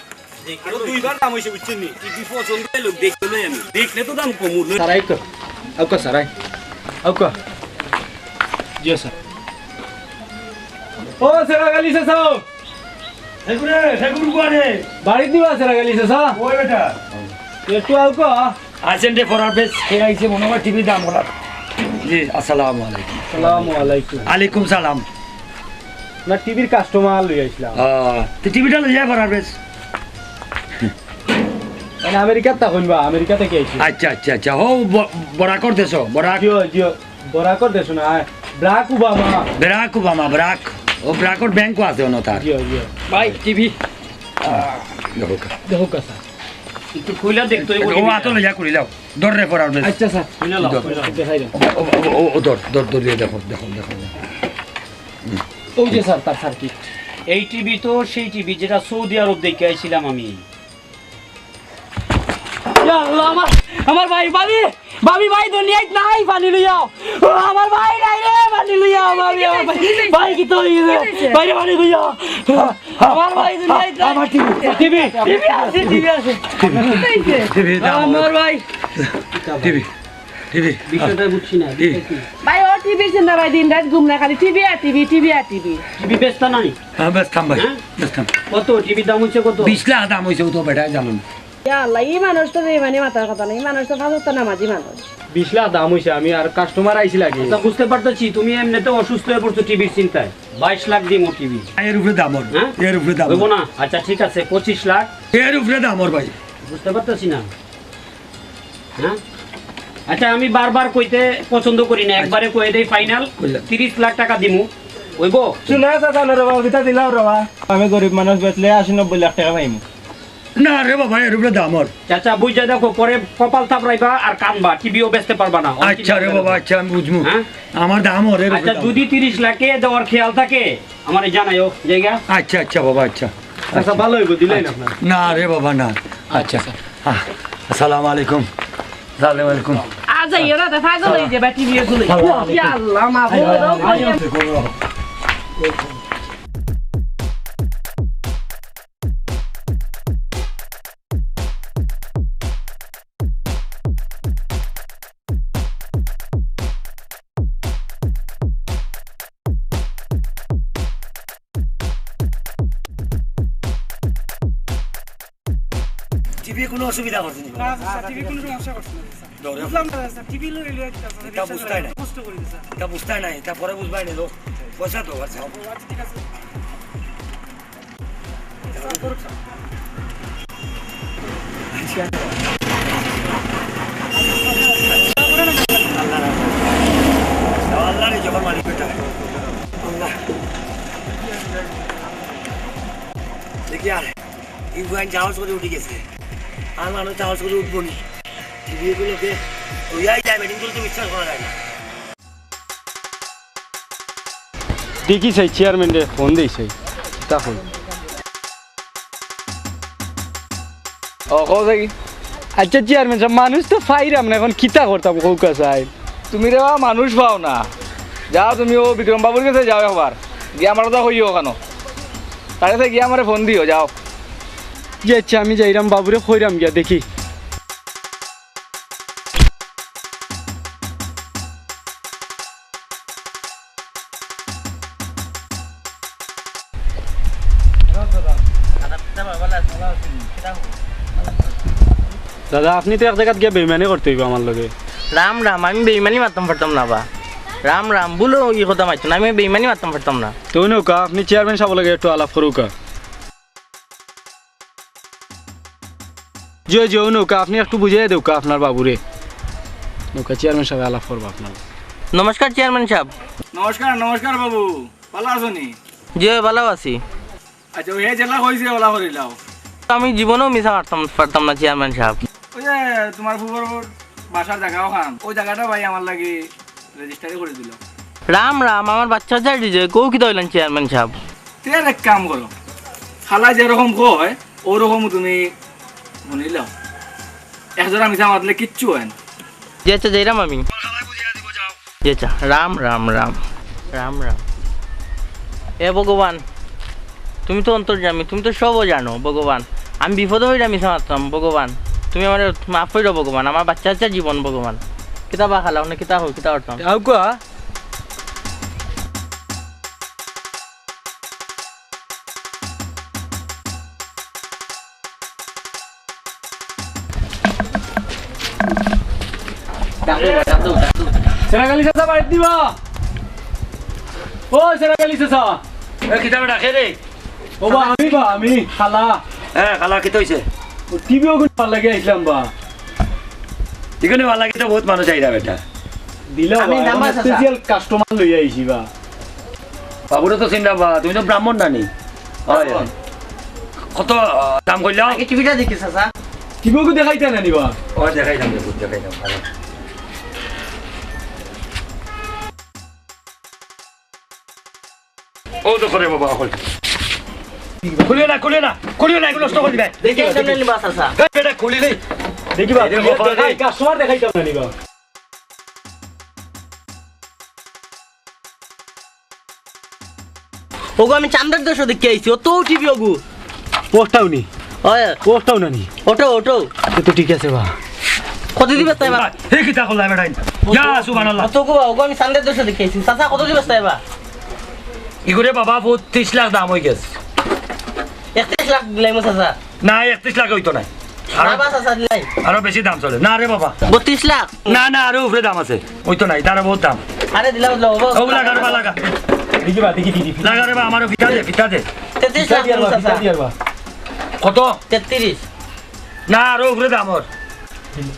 আরো দুইবার দাম অইছে, বুঝছইন নি? টিভি পছন্দ অইলো, দেখতে লই আমি। দেখলে তো দাম কম উঠলো। স্যার, আউক্কা। আউক্কা, স্যার, আউক্কা। জি, স্যার। ও, সেরাগ আলী চাচা। সেগুরে, সেগুর কুয়ারে। বাড়িত দিবা সেরাগ আলী চাচা? ওই বেটা। একটু আউক্কা। আছেন রে ফরার বেশ, কে আইছে মনে হয় টিভি দাম করার। জি, আসসালামু আলাইকুম। আসসালামু আলাইকুম। আলাইকুম সালাম। না, টিভির কাস্টমার লই আইছিলাম। আহ, তো টিভিটা লই যায় ফরার বেশ। মানে আমেরিকার তা কইন বা, আমেরিকা থাকি আইছি। আচ্ছা, আচ্ছা, আচ্ছা। হো, ব-, বরাকর দেশো, বরাক। জিও, জিও, বরাকর দেশো না, ব্রাক ওবামা। ব্রাক ওবামা, ব্রাক। ও ব্রাকর ব্যাংকও আছে অনো তার। জিও, জিও। ভাই, টিভি। দেখো কা। দেখো কা, স্যার। একটু খুইলা দেখতো অইবো ও টিভি। আতো লইয়া করি লাও। ধর রে ফরার বেশ। আচ্ছা, স্যার। খুইলা লাও, ধর। খুইলা লাও। দেখাই দেন। ও, ও, ও, ও, ধর, ধর, ধরিয়া দেখো, দেখো, দেখো, দেখো। ওই যে স্যার, তার সার্কিট। এই টিভি তো সেই টিভি যেটা সৌদি আরব দেখে আইছিলাম আমি। ইয়া আল্লাহ, আমার, আমার ভাই, ভাবি, ভাবি, ভাই দুনিয়াত নাই, পানি লইয়াও। ও, আমার ভাই নাই রে, পানি লইয়াও, ভাবি, আমার ভাই। ভাই, কিতা অইছে? ভাই রে, পানি লইয়াও। আমার ভাই দুনিয়াত নাই। আমার টিভি। টিভি, টিভি আছে, টিভি আছে। টিভি, টিভি দাও। আমার ভাই। টিভি। টিভি। বিষয়টা বুঝছি না, টিভি। বিষয় কি? ভাই, ও টিভির চিন্তা ভাই, দিন রাত ঘুম না, খালি টিভি আর টিভি, টিভি আর টিভি। টিভি বেচতা নাই? হ্যাঁ, বেচতাম ভাই, হ্যাঁ? বেচতাম। কত? টিভির দাম অইছে কত? বিশ লাখ দাম অইছে, ও তো বেটায় জানো না। ইয়া আল্লাহ, ই মানুষ তো বেইমানি মাতার কথা না, ই মানুষ তো পাঁচ ওয়াক্ত নামাজি মানুষ। বিশ লাখ দাম অইছে, আমি আর কাস্টমার আইছিল আগে। আচ্ছা, বুঝতে পারতেছি, তুমি এমনিতে অসুস্থ অইয়া পড়ছো টিভির চিন্তায়। বাইশ লাখ দিমু টিভি। এর উপরে দাম অর, হ্যাঁ? এর উপরে দাম অর। অইবো না? আচ্ছা, ঠিক আছে, পঁচিশ লাখ। এর উপরে দাম অর ভাই। বুঝতে পারতেছি না। হ্যাঁ? আচ্ছা, আমি বারবার কইতে পছন্দ করি না, আচ্ছা। একবারে কই দেই ফাইনাল, কইলাম। তিরিশ লাখ টাকা দিমু, অইবো? শুনা চাচা, না রে বাবা, কিতা দিলাও রে বাবা। আমি গরিব মানুষ, বেচলে আশি নব্বই লাখ টাকা পাইমু। না রে বাবা, এর উপরে দাম অর। চাচা, বুঝা দেখো, পরে কপাল থাপড়াইবা আর কানবা, টিভিও বেচতে পারবা না। আচ্ছা রে বাবা, আচ্ছা, আমি বুঝমু। হ্যাঁ? আমার দাম অর, এর উপরে আচ্ছা, দাম। যদি তিরিশ লাখে দেওয়ার খেয়াল থাকে, আমারে জানাইও, জায়গা। আচ্ছা, আচ্ছা বাবা, আচ্ছা। আচ্ছা, ভালো অইবো, দিলাই না আপনার। না রে বাবা, না। আচ্ছা, আচ্ছা। আহ, আসসালামু আলাইকুম। আসসালামু আলাইকুম। আজ যাইও না, তা পাগল অই যাইবা, টিভি গুলো। আসসালামু আলাইকুম। ইয়া আল্লাহ, মাফ করে দাও। টিভি কোনো অসুবিধা করছে নি? না, স্যার, টিভি কোনো সমস্যা করছে না, স্যার। ধরো। বুঝলাম না, স্যার, টিভি লইলে এটা, স্যার, এটা বুঝতাই নাই। কষ্ট করি, স্যার। এটা বুঝতাই নাই, এটা পরে বুঝবায় নি, লোক। পয়সা তো, আচ্ছা। ও, আচ্ছা, ঠিক আছে। আল্লাহ রে, জগর মালিক বেটা। আল্লাহ। দেখি আর, এই বুয়াইন সাহস করে উঠি গেছে। আর মানুষ সাহস করে উঠবো নি। টিভি গুলোকে ওইয়াই যায়, বেটিং গুলো তো বিশ্বাস করা যায় না। দেখি চাই, চেয়ারম্যানরে ফোন দেই চাই, কিতা কই। ও, কও দেখি। আচ্ছা চেয়ারম্যান সাব, মানুষ তো পাইরাম না, এখন কিতা করতাম কউক্কা চাই? তুমি রে বা মানুষ পাও না, যাও তুমি অউ বিক্রম বাবুর গেছে যাও একবার, গিয়া আমার কথা কইও অখানো, তার গেছে গিয়া আমারে ফোন দিও, যাও। জি আচ্ছা, আমি যাইরাম, বাবুরে কইরাম গিয়া দেখি। দাদা, আপনে তো এক জাগাত গিয়া বেইমানি করতে অইবো আমার লগে। রাম রাম, আমি বেইমানি মাততাম পারতাম না বা। রাম রাম, ভুল অউ কথা মাততাম না, আমি বেইমানি মাততাম পারতাম না। তে অউ নউক্কা, আপনে চেয়ারম্যান সাবর লগে একটু আলাপ করউক্কা। জি, জি, অউ নউক্কা, আপনে একটু বুঝাইয়া দেউক্কা আপনার বাবুরে। নউক্কা চেয়ারম্যান সাবে আলাপ করবা আপনার। নমস্কার চেয়ারম্যান সাব। নমস্কার, নমস্কার বাবু, ভালা আছো নি? জি অয়, ভালা আছি। আচ্ছা, অউ হে যেলা কইছে অলা করিলাও। আমি জীবনেও মিছা মাততাম পারতাম না চেয়ারম্যান সাব। অউ যে তুমার ফুফুর বাসার জাগা অখান, অউ জাগাটা ভাই আমার লাগি রেজিস্টারি করি দিলাও। রাম রাম, আমার বাচ্চা চাই দিছে, কও কিতা অইলাম চেয়ারম্যান সাব? তে আর এক কাম করো, খালা যেরকম কয়, অউ রকম তুমি হুনিলাও। এক জোড়া মিছা মাতলে কিচ্ছু অয় না। জি আচ্ছা, যাইরাম আমি। জি আচ্ছা, রাম রাম রাম। রাম রাম। এ ভগবান, তুমি তো অন্তর্যামী, তুমি তো সবও জানো ভগবান। আমি বিপদো পড়িয়া মিছা মাতরাম ভগবান, তুমি আমারে মাফ করিও ভগবান, আমার বাচ্চা বাচ্চা জীবন ভগবান। কিতা বা খালা, অনে কিতা অয়, কিতা করতাম? আউক্কা। সেরাগ আলী চাচা বাড়িত নি বা? ও সেরাগ আলী চাচা। এ, কিতা বেটা, কে রে? ও বা, আমি বা, আমি, খালা। এ, খালা, কিতা অইছে? অউ টিভি অগুর লাগি আইছলাম বা। ইখানো ভালা লাগি তো বউত মানুষ আইরা বেটা। দিলাও আমি বা, নাম্বার এখন চাচা। স্পেশাল কাস্টমার লইয়া আইছি বা। বাবুরে তো চিনরাম বা, তুমি তো ব্রাহ্মণ নানি? অয়, অয়। কত, আহ, দাম কইলাম? আগে টিভিটা দেখি, চাচা। টিভি অগু দেখাইতা নানি বা? অয়, দেখাইতাম, দেখাইতাম, ভালা। অউ তো করে বাবা, অখন। খুলিও না, খুলিও না, খুলিও না, ইগু নষ্ট করি দিবায়। দেখি, এই সামনে নিবা, চাচা। এই বেটা, খুলি দেই। দেখি বা, এই রে বাবা, দেখাই, এই। কাস্টমার দেখাইতাম নানি বা। অগু আমি চান্দের দেশো দেখি আইছি, অত টিভি অগু। অটাও নি? অয়। অটাও নানি? অটাও, অটাও। এ তো ঠিক আছে বা। কত দিবে তাই বা? হে কিতা করলা বেটাইন? ইয়া সুবহানাল্লাহ। অত অগু বা, অগু আমি চান্দের দেশো দেখি আইছি। চাচা, কত দিবে তাই বা? ইগুরে বাবা, বত্রিশ লাখ দাম অইগেছে। একত্রিশ লাখ দিলাইমু চাচা। না, একত্রিশ লাখ অইতো নায়। আরো, না বা চাচা, দিলাই। আরো বেশি দাম চলে। না রে বাবা। বত্রিশ লাখ? না, না, আরো উপরে দাম আছে। অইতো নায়, ইতার বউত দাম। আরে দিলাও, দিলাও, বাবা। অউ লাগা রে বা, লাগা। দেখি বা, দেখি, দেখি। লাগা রে বা, আমারও ফিতা দে, ফিতা দে। তেত্রিশ লাখ দিমু চাচা। কত? তেত্রিশ। না, আরো উপরে দাম অর।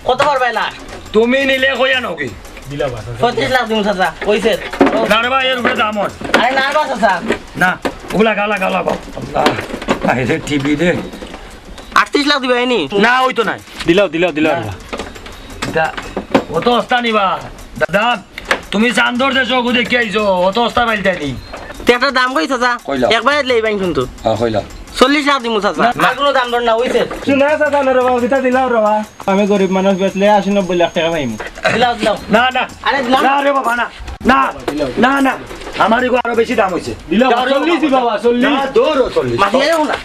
কত পারবায় লাস্ট? তুমি নিলে কইয়া নকি? দিলাও বা, চাচা। পঁয়ত্রিশ লাখ দিমু চাচা, অইছে। না রে বা, এর উপরে দাম অর। আরে না বা চাচা। না, অউ লাগা, লাগা, লাগা। আল্লাহ, আরে টিভি রে। আটত্রিশ লাখ দিবায় নি? না, অইতো নায়। দিলাও, দিলাও, দিলাও। না। ইতা, অত অস্তা নি বা, দাদা, তুমি চান্দর দেশো অগু দেখি আইছো, অত অস্তা পাইলতায় নি। তে একটা দাম কই চাচা? কইলাও। একবারে দিলে ইবাইন কিন্তু। হ্যাঁ, কইলাও। চল্লিশ লাখ দিমু চাচা। না। আর কুনু দাম দর না, অইছে। শুনা চাচা, না রে বাবা, কিতা দিলাও রে বাবা। আমি গরিব মানুষ, বেচলে আশি নব্বই লাখ টেকা পাইমু। দিলাও, দিলাও। না, না। আরে দিলাও। না রে বাবা, না। না, না, না। আমার ইগু আরো বেশি দাম অইছে। দিলাও, না রে চল্লিশ বাবা, দিবা বা, চল্লিশ। না, দৌড়ো চল্লিশ। মাতিয়ে যাও না।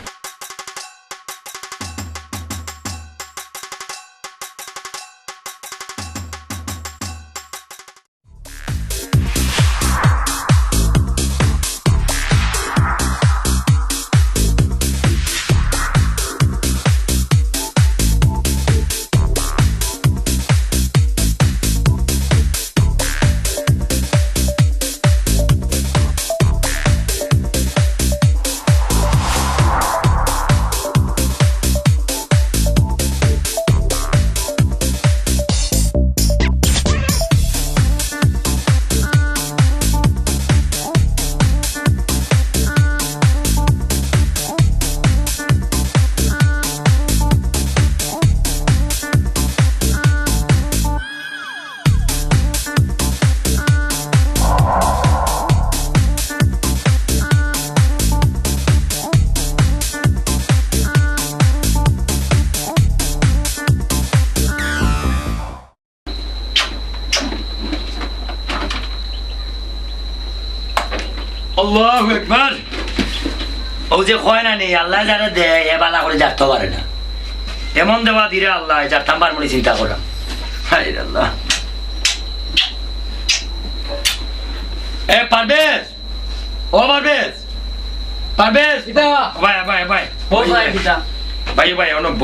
বল। ও যে কয় না নি, আল্লায় যারে দেয়, এ বালা করি যারতাম পারে না। এমন দেওয়া দিরে আল্লায়, যারতাম পারমু নি চিন্তা করা। হায় রে আল্লাহ। এ পারভেজ, ও পারভেজ, পারভেজ। কিতা? ভাই, ভাই, ভাই। ও ভাই, কিতা? ভাই, ভাই, অনো ব।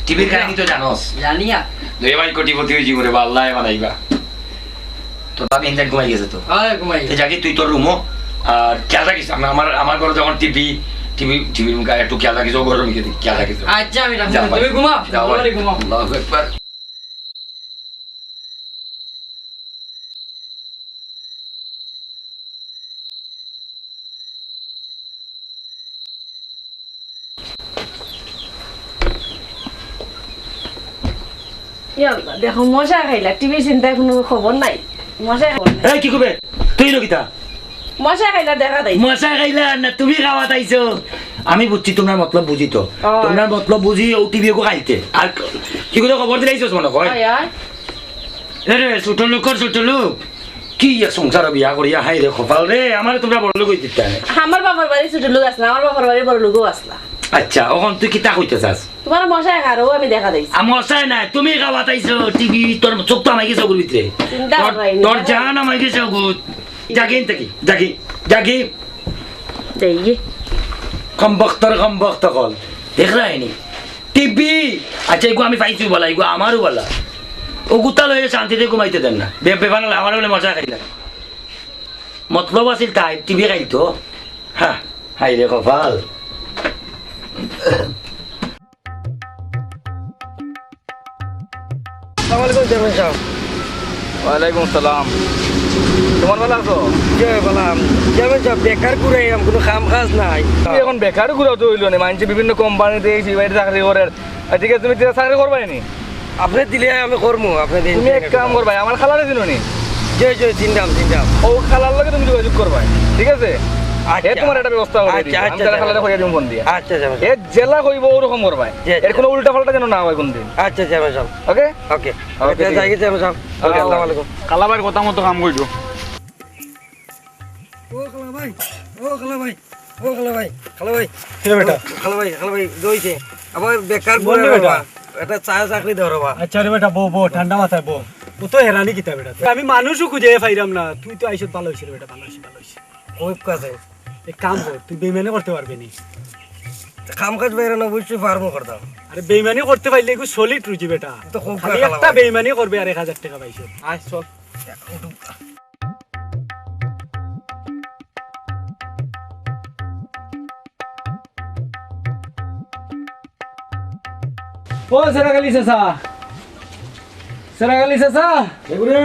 টিভির কাহিনী তো জানোস। জানি আর। দুই ভাই কোটিপতি অইছি করে বা আল্লায় বানাইবা। তোর ভাবি এনজাইন ঘুমাই গেছে তো। আয় ঘুমাই গেছে। যাগি তুই তোর রুমো, আর খেয়াল রাখিস, আমি আমার, আমার ঘরে যখন টিভি, টিভি, টিভির মুখে একটু খেয়াল রাখিস, ও ঘরের মুখে খেয়াল রাখিস। আচ্ছা, আমি রাখবো। যা ভাই। তুমি ঘুমাও। যা ভাই। ঘরে ঘুমাও। আল্লাহু আকবার। ইয়া আল্লাহ, দেখো, মশা খাইলা, টিভির চিন্তায় কুনু খবর নাই। মশা খাইলা। এই, কি করবে? তুই লো কিতা? মশা খাইলা, দেখা দেয়। মশা খাইলা না, তুমি খাওয়াত আইছো। আমি বুঝছি, তুমরার মতলব বুঝি তো। ও। তুমরার মতলব বুঝি, ও টিভি ওগু খাইতে। আর কি করে খবর দিলাইছস মনে হয়? আয়, আয়। এ রে, ছোট লোকর ছোট লোক। কি ইয়া সংসার বিয়া করিয়া, হায় রে কপাল রে, আমারে তুমরা বড় লোক অইতে দিতা না। আমার বাবার বাড়ি ছোট লোক আছলা, আমার বাবার বাড়ি বড় লোকও আছলা। আচ্ছা, অখন তুই কিতা কইতে চাস? তুমার মশায় খারো, আমি দেখা দেইছি। আ, মশায় নায়, তুমি খাওয়াত আইছো, টিভি, তোর চোখ তো আমার গেছে ওগুর ভিতরে। চিন্তা তোর, করাই নি। তোর জান আমার গেছে ওগুর। যাগি এন থাকি, যাগি, যাগি। যাইগি। কমবখতর কমবখত অকল। দেখরায়নি? টিভি। আচ্ছা, এগু আমি পাইছি বালা, এগু আমারও বালা। ও গুতা লইয়া শান্তিতে ঘুমাইতে দেন না। বে-, বেফান হলে আমার বলে মশা খাইলা। মতলব আছিল তাই, টিভি খাইতো। হা, হায় রে কপাল। আসসালামু আলাইকুম চেয়ারম্যান সাব। ওয়ালাইকুম আসসালাম। তুমার ভালা আছো? জি ভাই, ভালা। চেয়ারম্যান সাব, বেকার ঘুরাইরাম, কুনু কাম কাজ নাই। তুমি অখন বেকার ঘুরাও তো অইলো নি, মানষে বিভিন্ন কোম্পানিত এই সিবাইর চাকরি করের। আর ঠিক আছে, তুমি চাকরি করবায় নি? আপনে দিলে আমি করমু, আপনে দিন তুমি এক কাম করবায়, আমার খালারে চিনো নি? জি, জি, চিনতাম, চিনতাম। ও খালার লগে তুমি যোগাযোগ করবায়, ঠিক আছে? আচ্ছা। এ তুমার একটা ব্যবস্থা করি দিবো। আচ্ছা, আমি আচ্ছা, তার খালারে কইয়া দিমু ফোন দিয়া। আচ্ছা, আচ্ছা, আচ্ছা। এ যেলা কইবো ওরকম করবায়। জি, জি। এর কুনু উল্টা পাল্টা যেন না হয় কুনদিন। আচ্ছা, চেয়ারম্যান সাব। ওকে? ওকে। ওকে, ওকে, ঠিক আছে। যাই চেয়ারম্যান সাব। ওকে, আসসালামু আলাইকুম। কালা ভাইর কথা মতো কাম কইরো। ও কালা ভাই, ও কালা ভাই, ও কালা ভাই, কালা ভাই। কিরে বেটা? কালা ভাই, কালা ভাই, দইছে। আবার বেকার বল রে বেটা। একটা চা চাকরি দেও রে বা। আচ্ছা রে বেটা, বও, বও, ঠান্ডা মাথায় বও। ও তো হেরানি কিতা বেটা? আমি মানুষও খুঁজে পাইরাম না। তুই তো আইছত, ভালা অইছে রে বেটা, ভালা অইছে, ভালা অইছে। খুব কাছে। এক কাম কর, তুই বেইমানি করতে পারবে নি? কাম কাজ বাইরে না, অবশ্যই ফার্মও করতাম। আরে বেইমানি করতে পারলে একটু সলিড রুজি বেটা। তো খুব খালি কালা একটা ভাই। বেইমানি করবে আর এক হাজার টেকা পাইছো। আয় চল। ও সেরাগালি চাচা, সেরাগালি চাচা। এগুরে।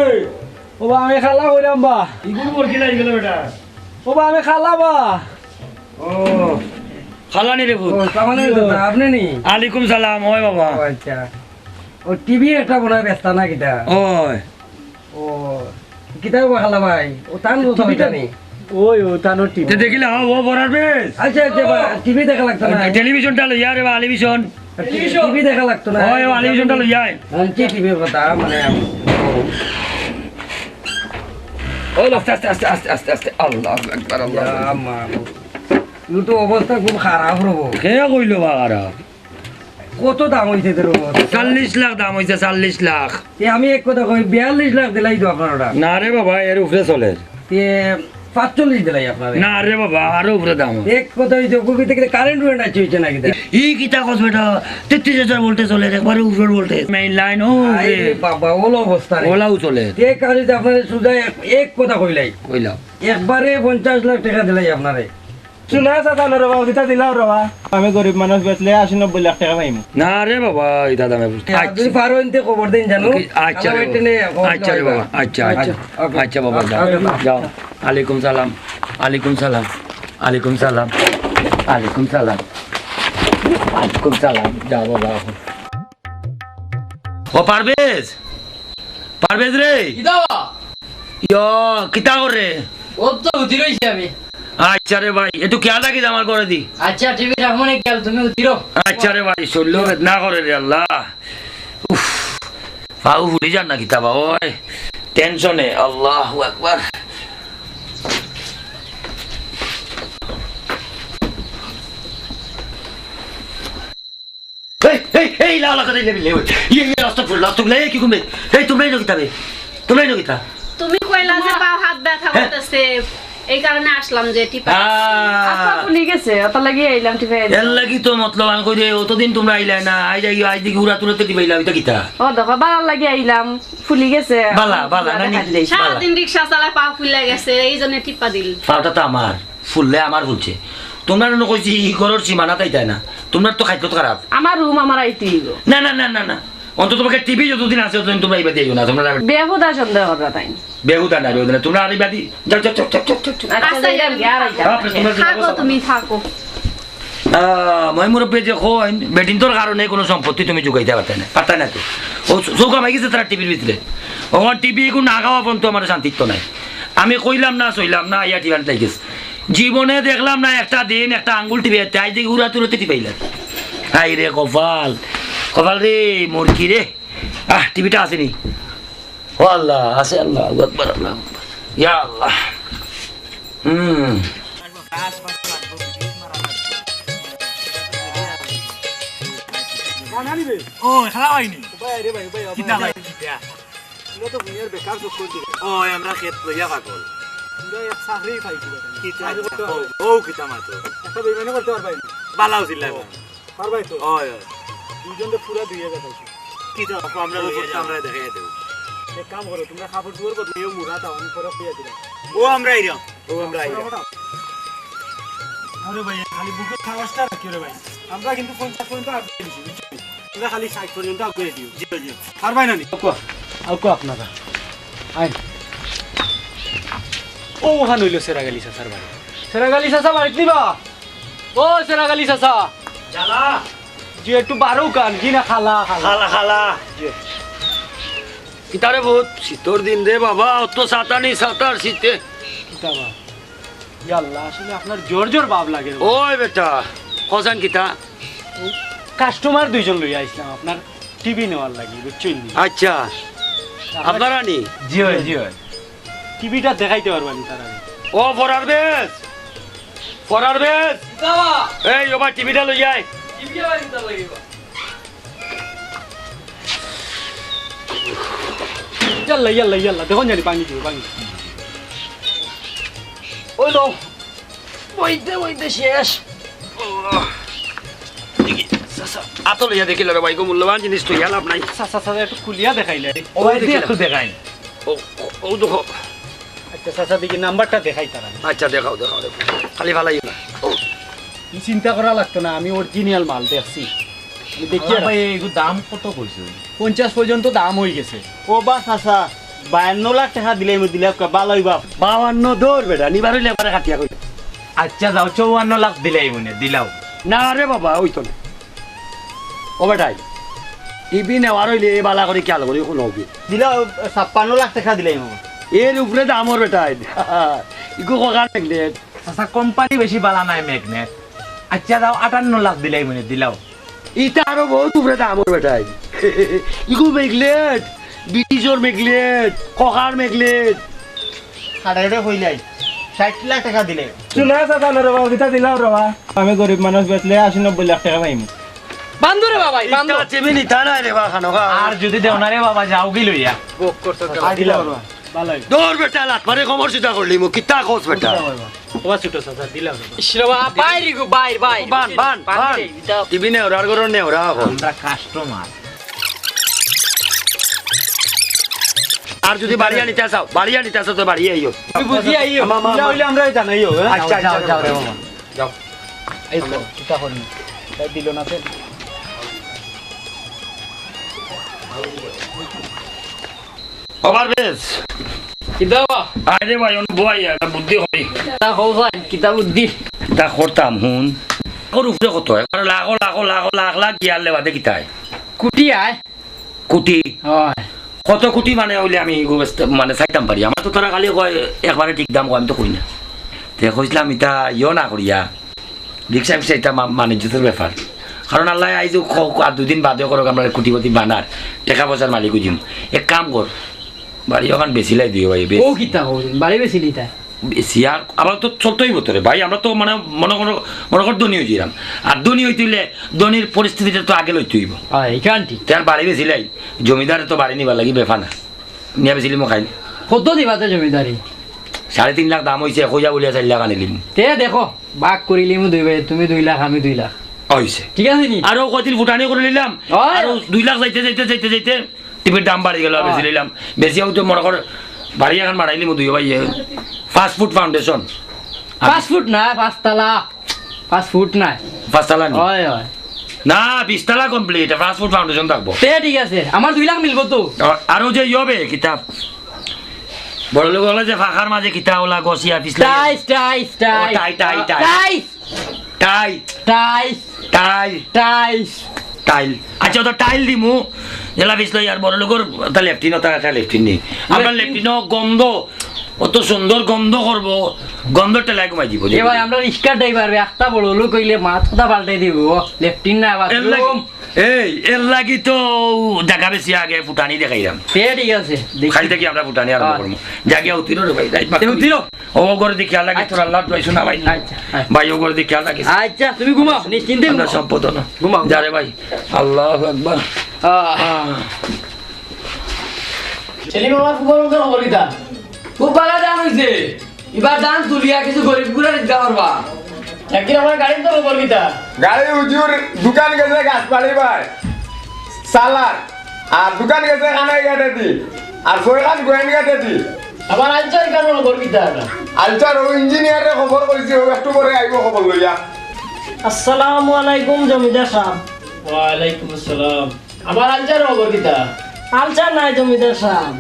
ও বা, আমি খালা কইরাম বা। ইগুর উপর কি লাগি গেল বেটা? ও বা, আমি খালা বা। ও। খালা নি রে পুত? ও, সালাম আলাইকুম দাদা, আপনে নি? আলাইকুম সালাম, ওই বাবা। ও আচ্ছা। ও টিভি একটা মনে হয় বেচতা না কিতা? ওই। ও, কিতা বা খালা ভাই? ও তান কথা টিভিটা হইতা নি? ওই, ও তানোর টিভি। তে দেখিলা, ও বরার বেশ। আচ্ছা, আচ্ছা, বা, টিভি দেখা লাগতো না। টেলিভিশনটা লইয়া রে বা, টেলিভিশন। টিভি দেখা লাগতো না। ওই, ও টেলিভিশনটা লইয়া আয়। মঞ্চে টিভির কথা, মানে, ও, আস্তে, আস্তে, আস্তে, আস্তে, আস্তে, আস্তে। আল্লাহু আকবার, আল্লাহু আকবার। ইয়া মাবুদ। ইউ তো অবস্থা খুব খারাপ রবো। কে কইলো বা খারাপ? কত দাম হইছে এটার উপর? চল্লিশ লাখ দাম হইছে, চল্লিশ লাখ। তে আমি এক কথা কই, বিয়াল্লিশ লাখ দিলাই তো আপনার ওটা। না রে বাবা, এর উপরে চলের। তে পাঁচচল্লিশ দিলাই আপনার। না রে বাবা, আরো উপরে দাম। এক কথা হইছে, ওগুলো ভিতরে কারেন্ট উড়ে নাচি হইছে নাকি তা? ই কিতা কস বেটা? তেত্রিশ হাজার ভোল্টে চলের, একবারে উপরের ভোল্টে। মেইন লাইন, ও আরে রে। বাবা, ওলা অবস্থা রে। ওলাও চলের। তে কাজ হইছে আপনার সুজা এক, এক কথা কইলাই। কইলাম। একবারে পঞ্চাশ লাখ টাকা দিলাই আপনারে। শুনা চাচা, লো রে বাবা, কিতা দিলাও রে বাবা। আমি গরিব মানুষ, বেচলে আশি নব্বই লাখ টাকা পাইমু। না রে বাবা, ইতা দামে বুঝতে। আর যদি পারো এনতে খবর দিন জানো। আচ্ছা রে বাবা। আচ্ছা রে বাবা, আচ্ছা, আচ্ছা। আচ্ছা, ওকে। আচ্ছা বাবা, যাও। ওকে। যাও। আলাইকুম সালাম, আলাইকুম সালাম, আলাইকুম সালাম, আলাইকুম সালাম, আলাইকুম সালাম। যাও বাবা। ও পারভেজ, পারভেজ রে। কিতা বা? ইয়ো, কিতা করে? ও তো উঠি রইছি আমি। আচ্ছা রে ভাই, একটু খেয়াল রাখিস আমার ঘরে দি। আচ্ছা, টিভি রাখবো না খেয়াল, তুমি উঠি রও। আচ্ছা রে ভাই, শরীর বেদনা করে রে আল্লাহ। উফ, পাও ফুলি যার না কিতা বা, ওই টেনশনে, আল্লাহু আকবার। এই, এই, এই, লা, লা, করে লেবি, লেবি। ইয়ে, ইয়ে, আস্তাগফিরুল্লাহ, আস্তাগফিরুল্লাহ, এই, কি করবে? এই, তোমরা ইনো কিতা বে? তোমরা ইনো কিতা? তুমি কইলা যে পাও হাত ব্যথা হ্যাঁ? করতেছে, এই কারণে আসলাম যে টিপা। আহ। আচ্ছা, ফুলি গেছে, অত লাগি আইলাম টিপা। এর লাগি তো মতলব আমি কই যে অতদিন তোমরা আইলায় না, আই যাই, আই দেখি উড়া তুলে টিপাইলা, ওইটা কিতা? ও দেখো, বালা লাগি আইলাম, ফুলি গেছে। বালা, বালা, না নি? সারাদিন রিক্সা চালায় পাও ফুলে গেছে, এই জন্য টিপা দিল। পাওটা তো আমার। ফুললে আমার ফুলছে। তোমরা না কইছি ই ঘরর সীমানা তাই তাই না? তোমরা তো খাইতো খারাপ। আমার রুম আমার আইতে হইব। না, না, না, না, না। অন্তত তোমাকে টিভি যতদিন আছে, ততদিন তোমরা ইবাদি আইও না। তোমরা বেহুদা সন্দেহ করবা তাই। বেহুদা না, বেহুদা না। তোমরা আর ইবাদি যাও, যাও, যাও, যাও, যাও, যাও। আচ্ছা, আচ্ছা, যাই, যাই, যাই, যাই, যাই। বাপরে, তোমরা থাকো, তুমি থাকো। আহ, ময় মুরব্বী যে কইন, বেটিন্তর কারণে কোনো সম্পত্তি তুমি জুগাইতে পারতে না, পারতে না তো। ও চৌকা মাই গেছে তারা টিভির ভিতরে। ওখান টিভি একটু না খাওয়া পর্যন্ত আমার শান্তিত্ব নাই। আমি কইলাম না, সইলাম না, আইয়া টিভি আনতে গেছে। জীবনে দেখলাম না একটা দিন একটা আঙ্গুল টিপে আনতে, আজ দেখি উড়া তুড়াতে টিপাইলাম। হায় রে কপাল, কপাল রে, মোর কি রে? আহ, টিভিটা আসেনি। ও আল্লাহ, আছে আল্লাহ, আকবার, আল্লাহ আকবার। ইয়া আল্লাহ। হুম। ও, খেলা হয়নি। ভাই, রে ভাই, ভাই, কিতা ভাই। ভাই, কিতা? ইনো তো দুনিয়ার বেকার চক্কর দিলে। ও, আমরা খেত লইয়া পাগল। আমরা এক চাকরি পাইছি। কিতা? চাকরি করতে পারবে। ও, ও, কিতা মাতো? একটা বেইমানি করতে পারবে না। বালাও ছিল না। পারবাই তো? অয়, অয়। দুইজনরে পুরা দুই হাজার পাইছি। কিতা? আমরা লইয়া করতে যাও। আমরা দেখাই দেব। এক কাম করো, তোমরা কাপড় চোপড় বদলাইও, মুড়া দাও, আমি পরে খুইয়া দিলাম। ও, আমরা আইরাম। ও, আমরা আইরাম। আরে ভাই, খালি বুকের সাহসটা রাখিও রে ভাই। আমরা কিন্তু পঞ্চাশ পর্যন্ত আগে দিছি, বুঝছো? তোমরা খালি ষাট পর্যন্ত আগে দিও। জি, জি। পারবাই না নি? আউক্কা, আউক্কা আপনারা। আইন। ও, ওখান হইল সেরাগালি চাচার বাড়ি। সেরাগালি চাচা বাড়িত নিবা? ও, সেরাগালি চাচা। জ্বালা। জি, একটু বারো কান, জি না, খালা, খালা। খালা, খালা। জি। কিতারে বহুত শীতর দিন রে বাবা, অত ছাতা নি, ছাতার শীতে। কিতা বা? ইয়াল্লা, আসলে আপনার জোর জোর ভাব লাগে রে। ওই বেটা, কসান কিতা? ও, কাস্টমার দুইজন লইয়া আইছিলাম আপনার টিভি নেওয়ার লাগি, বুঝছইন নি? আচ্ছা, আপনার আপনারা নি? জি অয়, জি অয়। টিভিটা দেখাইতে পারবা নি তারা? ও, ফরার বেশ, ফরার বেশ। কিতা বা? এই, ও ভাই, টিভিটা লই আয়। টিভি আবার কিতা লাগিবা? ইয়াল্লা, ইয়াল্লা, ইয়াল্লা, দেখুন জানি ভাঙি দিব, ভাঙি। ওই লো, বইতে বইতে শেষ। আল্লাহ। দেখি, চাচা, আতো লইয়া দেখিল রে ভাই, গো মূল্যবান জিনিস তো ইয়া লাভ নাই। চাচা, চাচা, একটু খুলিয়া দেখাইলে। ও ভাই, দেখি একটু দেখাই। ও, ও, ও দেখো। আচ্ছা, চাচা, দেখি নাম্বারটা দেখাই তারা। আচ্ছা, দেখাও, দেখাও, দেখাও। খালি ফালাই না। ও। ই চিন্তা করা লাগতো না, আমি অরিজিনাল মাল দেখছি। আমি দেখি আল্লাহ আর ভাই, এগুর দাম কত কইছো? পঞ্চাশ পর্যন্ত দাম হয়ে গেছে। ও বা চাচা, বায়ান্ন লাখ টেকা দিলে আমি দিলে একটা ভালো হইবা। বায়ান্ন দৌড় বেটা, নিবার হইলে একবারে কাটিয়া কই। আচ্ছা, যাও, চৌয়ান্ন লাখ দিলাই মনে, দিলাও। না রে বাবা, ওই তো না। ও বেটাই, টিভি নেওয়ার হইলে এ বালা করে খেয়াল করি কোনো হবি। দিলাও, ছাপ্পান্ন লাখ টেকা দিলাই বাবা। এর উপরে দামর বেটাই। ইগু ককার ম্যাগনেট। চাচা, কোম্পানি বেশি বালা নাই ম্যাগনেট। আচ্ছা, যাও, আটান্ন লাখ দিলাই মনে, দিলাও। ইটা আরো বহুত উপরে দামর বেটাই। ইগু ম্যাগনেট, ব্রিটিশর ম্যাগনেট, ককার ম্যাগনেট। কাটাকাটি হইলাই, ষাট লাখ টেকা দিলে। শুনা চাচা, না রে বাবা, কিতা দিলাও রে বাবা? আমি গরিব মানুষ, বেচলে আশি নব্বই লাখ টেকা পাইমু। বান্দরে বাবা, বান্দর। ইটা টিভি নিতা না রে বাবা, খানো খা। আর যদি দেও না রে বাবা, যাও কি লইয়া? ভোগ করছো তো। আর দিলাও রে বাবা। ভালাই। দৌড় বেটা, লাত মারি কমর সিধা করলি মু, কিতা কস বেটা? ওবা ছোট চাচা, দিলাম। ইশ রে বাবা, বাইরে গো, বাইর, বাইর। বান, বান, বান। টিভি নেওরার গরম নেওরা এখন। আমরা কাস্টমার। আর যদি বাড়িয়া নিতা চাও, বাড়িয়া নিতা চাও তো বাড়িয়া আইও। তুমি বুঝিয়া আইও। মা, মা, ইলা মা। হইলে আমরা জানাইও, হ্যাঁ? আচ্ছা, আচ্ছা, যাও, আচ্ছা, যাও রে আচ্ছা। বাবা। যাও। এই তো, কিতা করবি? তাই দিল না তো। ওভার বেশ। কিতা বা? আরে ভাই, অনু বই, একটা বুদ্ধি করি। তা হো ভাই, কিতা বুদ্ধি? তা করতাম, হুন। ওর উপরে কত হয়? কারণ লাখো, লাখো, লাখো, লাখ, লাখ গিয়ার লেবাদে কিতা হয়? কুটি আয়। কুটি? হয়। কত কুটি মানে হইলে আমি গো বেচতে-, মানে চাইতাম পারি? আমার তো তারা খালি কয়, একবারে ঠিক দাম কয়, আমি তো কই না। তে কইছিলাম, ইতা ইয়ো না করিয়া। রিক্সা ফিক্সা ইতা মা-, মানিজ্যতর ব্যাপার। কারণ আল্লাহ আইজ খ-, আর দুদিন বাদে করুক, আমরা কোটিপতি বানার, টেকা পয়সার মালিক হইজিম। এক কাম কর, বাড়ি ওখান বেচিলাই দিও ভাই, বেশ। ও কিতা কও, বাড়ি বেচিলি তাই? বেচিয়া আবার তো চলতে অইবো তো রে ভাই, আমরা তো মানে মনে করো, মনে কর ধনী অইযিরাম। আর ধনী অইতে অইলে ধনীর পরিস্থিতিটা তো আগে লইতে অইবো। অয়, ইখান ঠিক। তার বাড়ি বেচিলাই, জমিদারে তো বাড়ি নিবার লাগি বেফানা। নিয়া বেচিলিমু খাইন। কত দিবা তে জমিদারি? সাড়ে তিন লাখ দাম অইছে, কইয়া বলিয়া চাইর লাখ আনিলিমু। তে দেখো, ভাগ করিলিমু দুই ভাই, তুমি দুই লাখ, আমি দুই লাখ। অইছে। ঠিক আছে নি? আরো কয়দিন ফুটানি করিলিলাম, অয়। আরো দুই লাখ যাইতে যাইতে যাইতে যাইতে টিভির দাম বাড়ি গেল, অয়। বেচিলিলাম। বেচিয়াও তো মনে কর বাড়ি এখান বাড়াইলিমু দুই ভাই। পাঁচ ফুট foundation। পাঁচ ফুট না, পাঁচতলা। পাঁচ ফুট না। পাঁচতলা নি? অয়, অয়। না, বিশতলা complete, পাঁচ ফুট foundation থাকবো। তে ঠিক আছে, আমার দুই লাখ মিলবো তো। আ-, আরো যে ইয়ে হবে, কিতা? বড় লোক অকলে যে ফাঁকার মাঝে কিতা অলা গছিয়া পিছলা। টাইস, টাইস, ও, টাইস। টাই, টাই, টাই। টাইস। টাই। টাইস। টাই। টাইস। টাইল। আচ্ছা, ওটা টাইল দিমু। যেলা পিছলা ইয়ার বড় লোকর ওটা লেফটিন, ওটা একটা লেফটিন নেই। আপনার লেফটিন। লেফটিনও গন্ধ, অত সুন্দর গন্ধ করবো, গন্ধ টেলাই কমাই দিব। এ ভাই, আমরা রিক্সা ড্রাইভার, একটা বড় লোক অইলে মাত কথা পাল্টাই দিব। লেফটিন না, এর লাগি, বাথরুম। এই, এর লাগি তো জাগা বেশি আগে ফুটানি দেখাইলাম। তে ঠিক আছে, দেখি। খালি দেখি আমরা ফুটানি আরম্ভ অয়। করবো। জাগিয়া উঠিল রে ভাই, রাইত তে উঠিল। ও ঘরে দেখি আল্লাহ, আচ্ছা। তোর আল্লাহ দোয়াই শোনা ভাই। আচ্ছা, আচ্ছা। ভাই, ও ঘরে দেখি আল্লাহ। আচ্ছা, তুমি ঘুমাও, নিশ্চিন্তে আমরা ঘুমাও। সম্পদ না। ঘুমাও। যা রে ভাই, আল্লাহু আকবার। আহ। আহ। সেলিম, আমার ফুফার মুখে খবর কিতা? খুব ভালা ধান অইছে। ইবার ধান তুলিয়া কিছু গরিব গুরার ইদগা করবা। একদিন আমার গাড়ির তো খবর কিতা? গাড়ি হুজুর দোকান গেছে গাছ পাড়ি ভাই, সালার, আর দোকান গেছে কানাই ঘাটে দি, আর ছয়খান গোয়েন ঘাটে দি। আমার আলচার কেন খবর কিতা? আলচার ও ইঞ্জিনিয়ারে খবর কইছি, ও একটু পরে আইব খবর লইয়া। আসসালামু আলাইকুম জমিদার সাহেব। ওয়ালাইকুম আসসালাম। আমার আলচার খবর কিতা? আলচার নাই জমিদার সাহেব,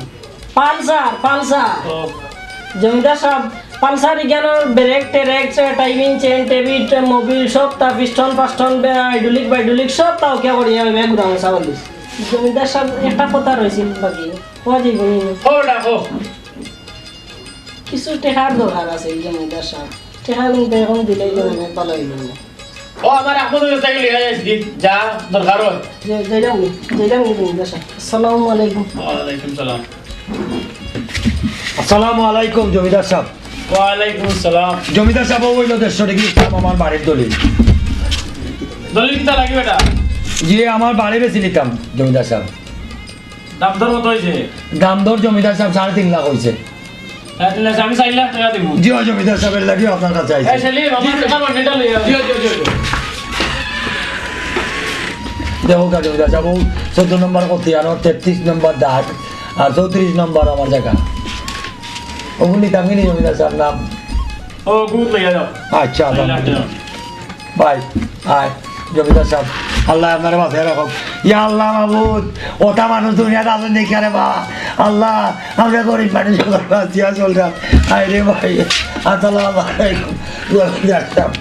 পালসার, পালসার। ও। জমিদার সাহেব, পালসার ইখানর ব্রেক টেরেক, টাইমিং চেন, টেবিট, মোবিল, সবতা, পিস্টন পাস্টন, বে-, হাইড্রোলিক বাইড্রোলিক, সবতা ওকে করিয়া ওই গুদামো চাউল দিস। জমিদার সাহেব, একটা কথা রইছিল বাকি, কওয়া যাইব নি? ও, ডাকো। কিছু টেকার দরকার আছে এই জমিদার সাহেব, টেকা কিন্তু এখন দিলেই তো অনেক ভালা অইব না। ও, আমার আহমদ মিয়া তাকে লিখা যাইছে, যা দরকার হয়। যে-, যাইলাম নি, যাইলাম নি জমিদার সাহেব। আসসালামু আলাইকুম। ওয়ালাইকুম সালাম। আসসালামু আলাইকুম জমিদার সাহেব। ওয়ালাইকুম আসসালাম। জমিদার সাহেব, ও অইল দেড়শো ডিগ্রি ইসলাম আমার বাড়ির দলিল। দলিল কিতা লাগি বেটা? জি, আমার বাড়ি বেচিলিতাম জমিদার সাহেব। দাম দর কত অইছে? দাম দর জমিদার সাহেব সাড়ে তিন লাখ অইছে। সাড়ে তিন লাখ, আমি চাইর লাখ টেকা দিমু। জি, ও জমিদার সাহেব, এর লাগিও আপনার কাছে আইছি। এই সেলিম, আমার জি। টেকা বান্ডিলটা লইয়া আও। জি, জি, জি, জি। দেখো কা জমিদার সাহেব, ও চোদ্দ নম্বর কতি, আর তেত্রিশ নম্বর দাগ, আর চৌত্রিশ নম্বর আমার জাগা। ওগুন নিতাম কি নি জমিদার সাহেব নাম? ও, গুড লইয়া যাও। আচ্ছা, চাইর লাখ টেকা। ভাই, আয়, জমিদার সাহেব, আল্লায় আপনারে বাঁচাইয়া রাখউক। ইয়া আল্লাহ মাবুদ, অতা মানুষ দুনিয়াত আছইন দেখিয়া রে বা। আল্লাহ, আমরা গরিব মানুষ, বাঁচিয়া চলরাম। আয় রে ভাই, আসসালামু আলাইকুম, জমিদার সাহেব।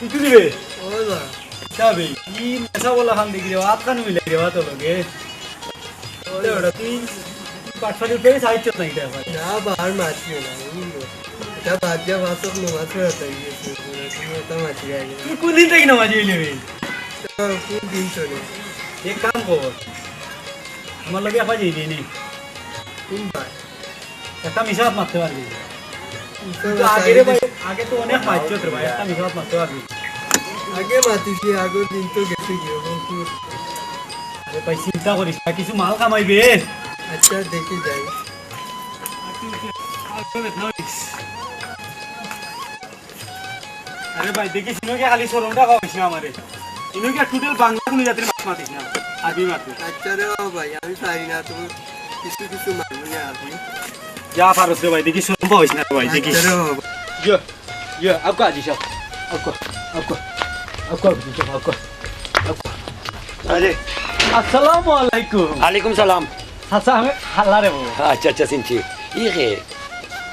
কিতা দিবে? ওই বা। কিতা বে? কি মেসা বলা খান দেখি রে, আত খান মিলাই রে, আত লগে। ওই। কিতা বেটা, তুই পাটফালি উঠে সাহায্য নাই কিতা এখন? না, বার মারছি না, বুঝলি? এটা বাদ দিয়া মাছ হোক, মাছ ফেরত হয়ে গেছে। তুমি এটা মাছি খাই গেলে। তুই কোন দিন থাকি না মাছি হইলে বে? তো কোন দিন চলে? এক কাম কর, আমার লগে আপা যাইবি নি। কোন বার? একটা মিছা মাত মারতে পারবি। মিছা কিন্তু মাত আগে রে আগে ভাই, আগে তো অনেক মারছত রে ভাই, একটা মিছা মাত মারতে পারবি। আগে মাতিছি, আগর দিন তো গেছে গিয়ে, এখন কি? আরে ভাই, চিন্তা করিস না, কিছু মাল কামাইবে। আচ্ছা, দেখি যাই। আরে ভাই, দেখিস, ইনো গিয়া খালি শরমটা পাওয়াইস না আমারে। ইনো গিয়া total বাংলা কোনো জাতির মাত মাতিস না, আরবি মাত। আচ্ছা রে বাবা ভাই, আমি পারি না, তুমি কিছু কিছু মানবো না আপনি। যা পারস রে ভাই, দেখিস, শরম পাওয়াইস না রে ভাই, দেখিস। আচ্ছা রে বাবা। ইয়ে, ইয়ে, আপকো আজি সাহেব, আপকো, আপকো, আপকো আজি সাহেব, আপকো, আপকো। আরে, আসসালামু আলাইকুম। আলাইকুম সালাম। আচ্ছা, আমি হাল্লা রে বাবা। আচ্ছা, আচ্ছা, চিনছি। ই কে?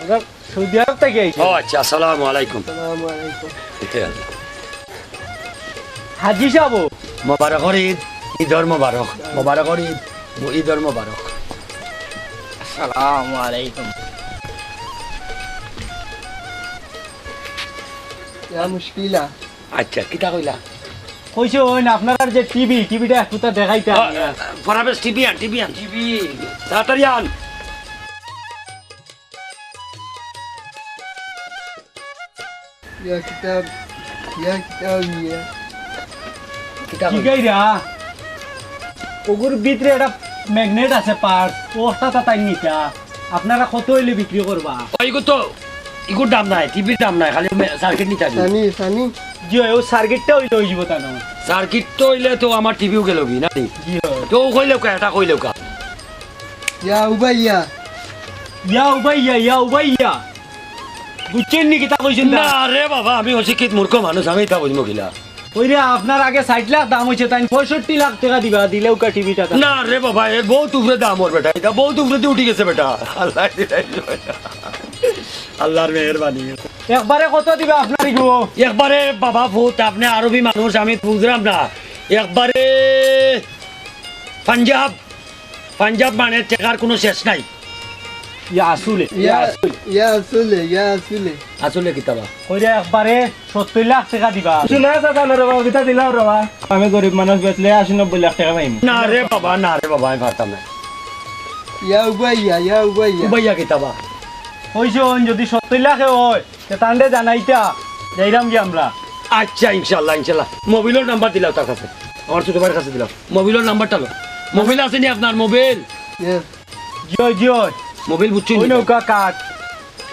ওরা সৌদি আরব থাকি আইছে। ও আচ্ছা, আসসালামু আলাইকুম। আসসালামু আলাইকুম। এ আল্লাহ। হাজি সাহেব। মোবারকর ঈদ, ঈদর মোবারক, মোবারকর ঈদ, ঈদর মোবারক। আসসালামু আলাইকুম। ইয়া মুশকিলা। আচ্ছা, কিতা কইলা? কইছইন আপনারার যে টিভি, টিভিটা একটুতা দেখাইতা। আ, আ, ফরাবেশ, টিভি আন, টিভি আন। টিভি। তাড়াতাড়ি আন। ইয়া কিতাব, ইয়া কিতাব, ইয়া। কিতাব? জিগাইরা, ওগুর ভিতরে একটা ম্যাগনেট আছে, পার্টস, ও একটা তাতাই নিতা। আপনারা কত অইলে বিক্রি করবা? ও, ইগু তো, ইগুর দাম নাই, টিভির দাম নাই, খালি মে-, সার্কিট নিতা। সানি, সানি। জি অয়, ও সার্কিটটা অইলে অইযিবো তা না। সার্কিট তো অইলে তো আমার টিভিও গেলগি, নানি? জি অয়। তো কইলেউক্কা, এটা কইলেউক্কা। ইয়া উবাইয়া। ইয়া উবাইয়া, ইয়া উবাইয়া। বুঝছইন নি কিতা কইছইন না? না রে বাবা, আমি অশিক্ষিত মূর্খ মানুষ, আমি ইতা বুঝমু কিলা? ওই রে, আপনার আগে ষাইট লাখ দাম অইছে, তাইন পঁয়ষট্টি লাখ টেকা দিবা, দিলেউক্কা টিভিটা। না রে বাবা, এর বউত উপরে দাম অর বেটা, ইটা বউত উপরেদি উঠি গেছে বেটা। আল্লায় দিলাই। আল্লার মেহেরবানি। একবারে কত দিবা আপনার ইগু? একবারে বাবা পুত, আপনে আরবি মানুষ, আমি বুঝরাম না। একবারে পাঞ্জাব, পাঞ্জাব মানে টেকার কুনু শেষ নাই। ইয়া আসলে, ইয়া ইয়া, আসলে। ইয়া আসলে, ইয়া আসলে। আসলে কিতা বা? কইরা একবারে সত্তইর লাখ টেকা দিবা। কিছু না চাচা, না রে বাবা, কিতা দিলাও রে বাবা। আমি গরিব মানুষ, বেচলে আশি নব্বই লাখ টেকা পাইমু। না রে বাবা, না রে বাবা, আমি পারতাম না। ইয়া উবাইয়া, ইয়া উবাইয়া। উবাইয়া কিতা বা? কইছইন যদি সত্তইর লাখে অয়, তে তানরে জানাইতা, যাইরাম গি আমরা। আচ্ছা, ইনশাআল্লাহ, ইনশাআল্লাহ। মোবিলর নাম্বার দিলাও তার কাছে, আমার ছোট ভাইর কাছে দিলাও। মোবিলর নাম্বারটা লও। মোবিল আছে নি আপনার মোবিল? ইয়ে। জি অয়, জি অয়। মোবিল বুঝছইন নি? ওই নৌকা কার্ড।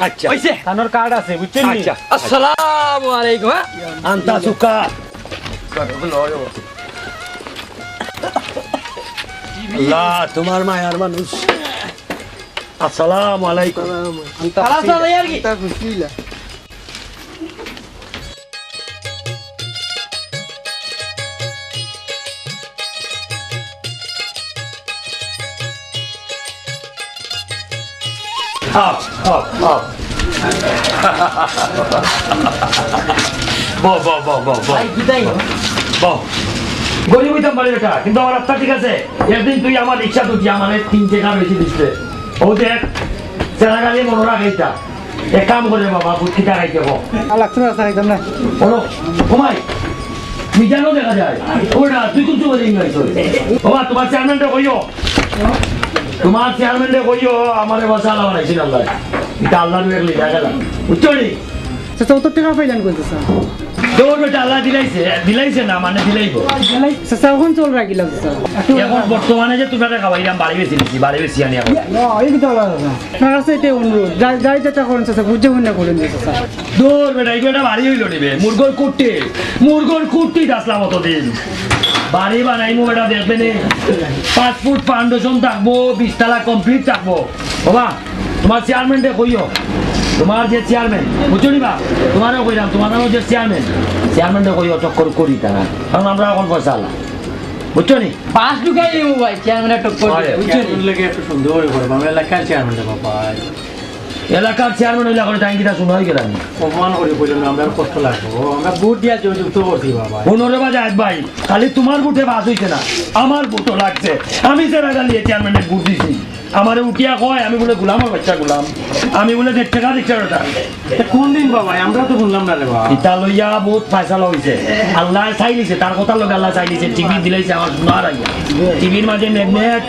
আচ্ছা। অইছে। তানর কার্ড আছে, বুঝছইন নি? আচ্ছা। আসসালামু আলাইকুম, হ্যাঁ? আন্তা সুকা। আল্লাহ, তুমার মায়ার মানুষ। আসসালামু আলাইকুম। আসসালামু আলাইকুম। আন্তা খালাস না যাই আর কি? আন্তা খুশি অইলা। আও, আও, আও। বও, বও, বও, বও, বও। ভাই, বিদায়। বও। গরিব অইতাম পারি বেটা, কিন্তু আমার আত্মা ঠিক আছে। একদিন তুই আমার রিক্সাত উঠিয়া আমারে তিন টেকা বেশি দিস রে। ও দেখ, ছেড়া গালি মনো রাখিস না। এক কাম কর বাবা, বুঝ কিতা খাইতে কও। আর লাগতো না, স্যার, খাইতাম না। বলো, ঘুমাই। মিজানও দেখা যায়। ওটা তুই কোন চুপে দিন গাইছ? বাবা, তুমার চেয়ারম্যানরে কইও। তুমার চেয়ারম্যানরে কইও, আমারে বাসা আলা বানাইছিল আল্লাহ। ইটা আল্লাহর এক লীলা খেলা। বুঝছো নি? চাচা, অত টেকা পাইলাম কই, চাচা? তোর বেটা আল্লাহ দিলাইছে, দিলাইছে না, মানে দিলাইবো। চাচা, অখন চল রাখিলাম, চাচা। অখন বর্তমানে যে তুমরারে খাওয়াইলাম, বাড়ি বেশি নিছি, বাড়ি বেশি আনি অখন। না, এই কথা বলা যাবে না। আপনার কাছে এটা অনুরোধ, যাই, যাই যেটা করেন, চাচা, বুঝে শুনে করেন, চাচা। দূর বেটা, এই বেটা বাড়ি অইলো নি বে। মুরগর কুট্টি, মুরগর কুট্টি দাসলাম অতদিন। বাড়ি বানাইমু বেটা, দেখবে নি। পাঁচ ফুট foundation থাকবো, বিশতলা complete থাকবো। বাবা, তুমার চেয়ারম্যানরে কইও, তুমার যে চেয়ারম্যান, বুঝছো নি বা? তুমারেও কইলাম, তুমার নামও যে চেয়ারম্যান, চেয়ারম্যানরে কইও, টক্কর করি তারা, কারণ আমরা অখন পয়সা আলা, বুঝছো নি? পাঁচ ঢুকাই দিমু ভাই, চেয়ারম্যানরে টক্কর আরে, দিমু, বুঝছো নি? চেয়ারম্যান লাগে একটু সন্দেহ অই পড়ে, আমরা এলাকার চেয়ারম্যান রে বাবা। এলাকার চেয়ারম্যান অইলা করে তাই কিতা শুনা অই গেল নি? অপমান করি কইলাম না, আমরা কষ্ট লাগবো, আমরা ভোট দিয়া জয়যুক্ত করছি বাবা। হুনো রে বা জায়েদ ভাই, খালি তুমার ভোটে পাস অইছে না, আমার ভোটও লাগছে। আমি ছেড়া গালিয়ে চেয়ারম্যানরে ভোট দিছি। আমারে উঠিয়া কয়, আমি বুলে গোলামর বাচ্চা গোলাম, আমি বুলে দেড় টেকা রিক্সা ওটা। তে কোন দিন বাবা? আমরা তো হুনলাম না রে বাবা। ইটা লইয়া বউত ফয়সালা অইছে। আল্লায় চাইলিছে, তার কথার লগে আল্লায় চাইলিছে, টিভি দিলাইছে আমার সোনার আইয়া। টিভির মাঝে ম্যাগনেট,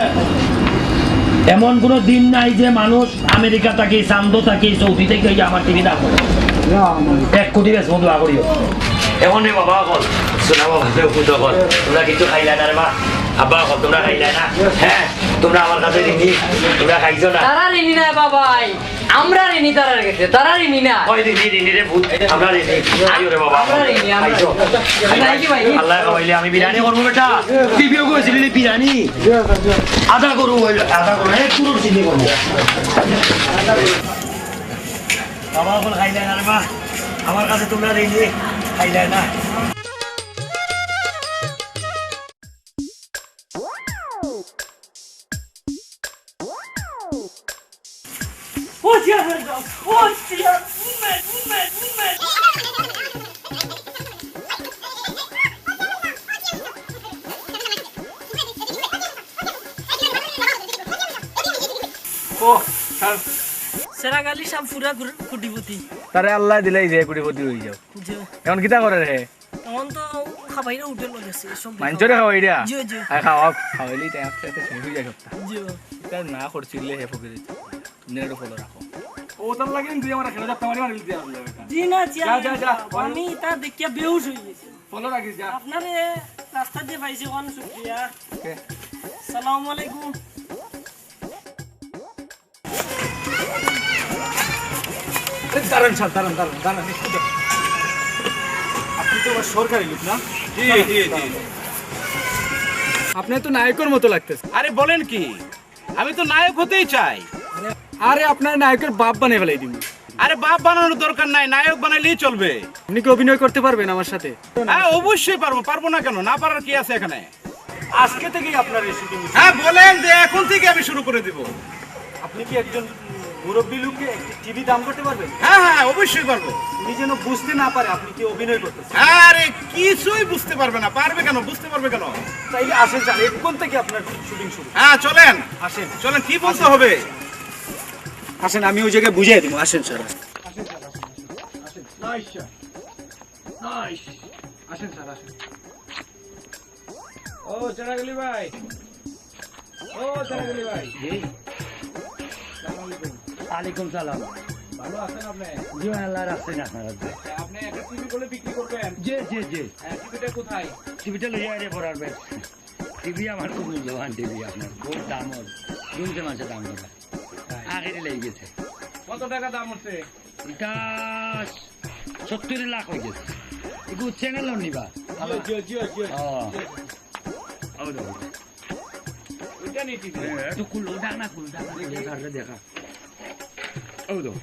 এমন কুনু দিন নাই যে মানুষ আমেরিকা থাকি, চান্দো থাকি, সৌদি থাকি আইয়া আমার টিভি দাম করে। এক কোটি বেচমু, দোয়া করিও। অখন রে বাবা, অখন সোনা বাবা, রে পুত অখন, তুমরা কিচ্ছু খাইলা না রে মা? আব্বা অখন, তুমরা খাইলা না? হ্যাঁ, তুমরা আমার কাছে ঋণী, তুমরা খাইছো না? তারা ঋণী না বাবাই, আমরা ঋণী তারার কাছে, তারা ঋণী না। ওই ঋণী, ঋণী রে পুত, আমরা ঋণী। আইও রে বাবা, আমরা ঋণী, আমরা খাইছো। ঋণী। নাই কি ভাই? আল্লায় খাওয়াইলে আমি বিরিয়ানি করমু বেটা। টিভিও কইছিলি রে বিরিয়ানি। আধা গরু অইল, আধা গরু, এক গরুর চিনি করমু। বাবা অখন খাইলা না রে মা, আমার কাছে তুমরা ঋণী, খাইলা না। ও, স্যার। সেরা গালি সব পুরা গুর-, কুটিপতি। তারে আল্লায় দিলাইছে কুটিপতি অই যাও। জি। অখন কিতা করে রে? অখন তো খাবাইরা হোটেল গেছে, সব মাঞ্জরে খাওয়াইরা? জি, জি। আর খাওয়া, খাওয়াইলেই তাই আস্তে আস্তে শেষ অই যায় সবটা। জি। তার না করছিলে হে ফকির। নেড়ো ফলো রাখো। ও তার লাগি কিন্তু আমার খেলা যাত্রা মারি মারি দিতে আসলে বেটা। জি না, জি, যা, আমি, যা, যা। আমি তা দেখিয়া বেহুশ অই গেছি। ফলো রাখিস, যা। আপনারে রাস্তা দিয়া পাইছি, অনেক শুকরিয়া। ওকে। সালামু আলাইকুম। এ, দাঁড়ান স্যার, দাঁড়ান, দাঁড়ান, দাঁড়ান, একটু দাঁড়ান। আপনি তো আবার সরকারি লোক, না? জি, জি, জি। আপনি তো নায়কের মতো লাগতেছে। আরে বলেন কি? আমি তো নায়ক হতেই চাই। আরে, আপনার নায়কের বাপ বানাই ফেলাই দিমু। আরে বাপ বানানোর দরকার নাই, নায়ক বানাইলেই চলবে। আপনি কি অভিনয় করতে পারবেন আমার সাথে? হ্যাঁ, অবশ্যই পারবো। পারবো না কেন? না পারার কি আছে এখানে? আজকে থেকেই আপনার এই শুটিং। হ্যাঁ, বলেন যে এখন থেকে আমি শুরু করে দিব। আপনি কি একজন মুরব্বী লোককে একটি টিভি দাম করতে পারবেন? হ্যাঁ, হ্যাঁ, অবশ্যই পারবো। উনি যেন বুঝতে না পারে আপনি কি অভিনয় করতেছেন। আরে, কিছুই বুঝতে পারবে না। পারবে কেন? বুঝতে পারবে কেন? তাইলে আসেন স্যার, এখন থেকে আপনার শুটিং শুরু। হ্যাঁ, চলেন। আসেন। চলেন, কি বলতে হবে? আসেন, আমি ওই জায়গায় বুঝিয়ে দিব। আসেন স্যার। আসেন স্যার, আসেন, আসেন, আসেন। Nice sir. নাইস। আসেন স্যার, আসেন। ও, চেরাগ আলী ভাই। ও, চেরাগ আলী ভাই। জি। আসসালামু আলাইকুম। ওয়ালাইকুম সালাম। ভালো আছেন আপনি? জি, আল্লাহ রাখছেন আপনার। আচ্ছা, আপনি একটা টিভি বলে বিক্রি করবেন? জি, জি, জি। হ্যাঁ, টিভিটা কোথায়? টিভিটা লইয়া আরে পড়ার বেশ। টিভি আমার খুব মূল্যবান টিভি আপনার। বহুত দাম ওর। শুনছে মানুষে দাম ওর। তাই? আখেরি লেগে গেছে। কত টাকা দাম হচ্ছে? এটা সত্তর লাখ অই গেছে। এগু চ্যানেল নিবা? জি, জি, জি, জি। ও। জি। ও দেখো। ওইটা নিয়ে টিভি। হ্যাঁ, একটু খুলো, ডাক না, খুল, ডাক না, খুল, দেখা, দেখা। ও দেখো।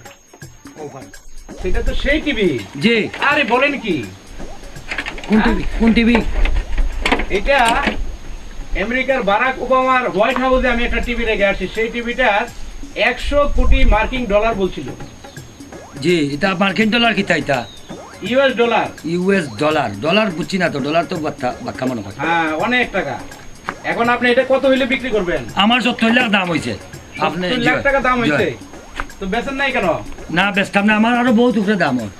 ও ভাই। সেটা তো সেই টিভি। জি। আরে বলেন কি? কোন টিভি? হ্যাঁ? কোন টিভি? এটা আমেরিকার বারাক ওবামার হোয়াইট হাউসে আমি একটা টিভি রেখে আসছি। সেই টিভিটার একশো কোটি মার্কিন ডলার বলছিল। জি, এটা মার্কিন ডলার কিতা এটা? US dollar. US dollar. Dollar বুঝছি না তো, ডলার তো বাক্কা, বাক্কা মনে হয়। হ্যাঁ, অনেক টাকা। এখন আপনি এটা কত হইলে বিক্রি করবেন? আমার সত্তর লাখ দাম হইছে। আপনি সত্তর লাখ জি, টাকা দাম জি। হইছে? তো বেচেন নাই কেন? না, বেচতাম না, আমার আরো বহুত উপরে দাম ওর।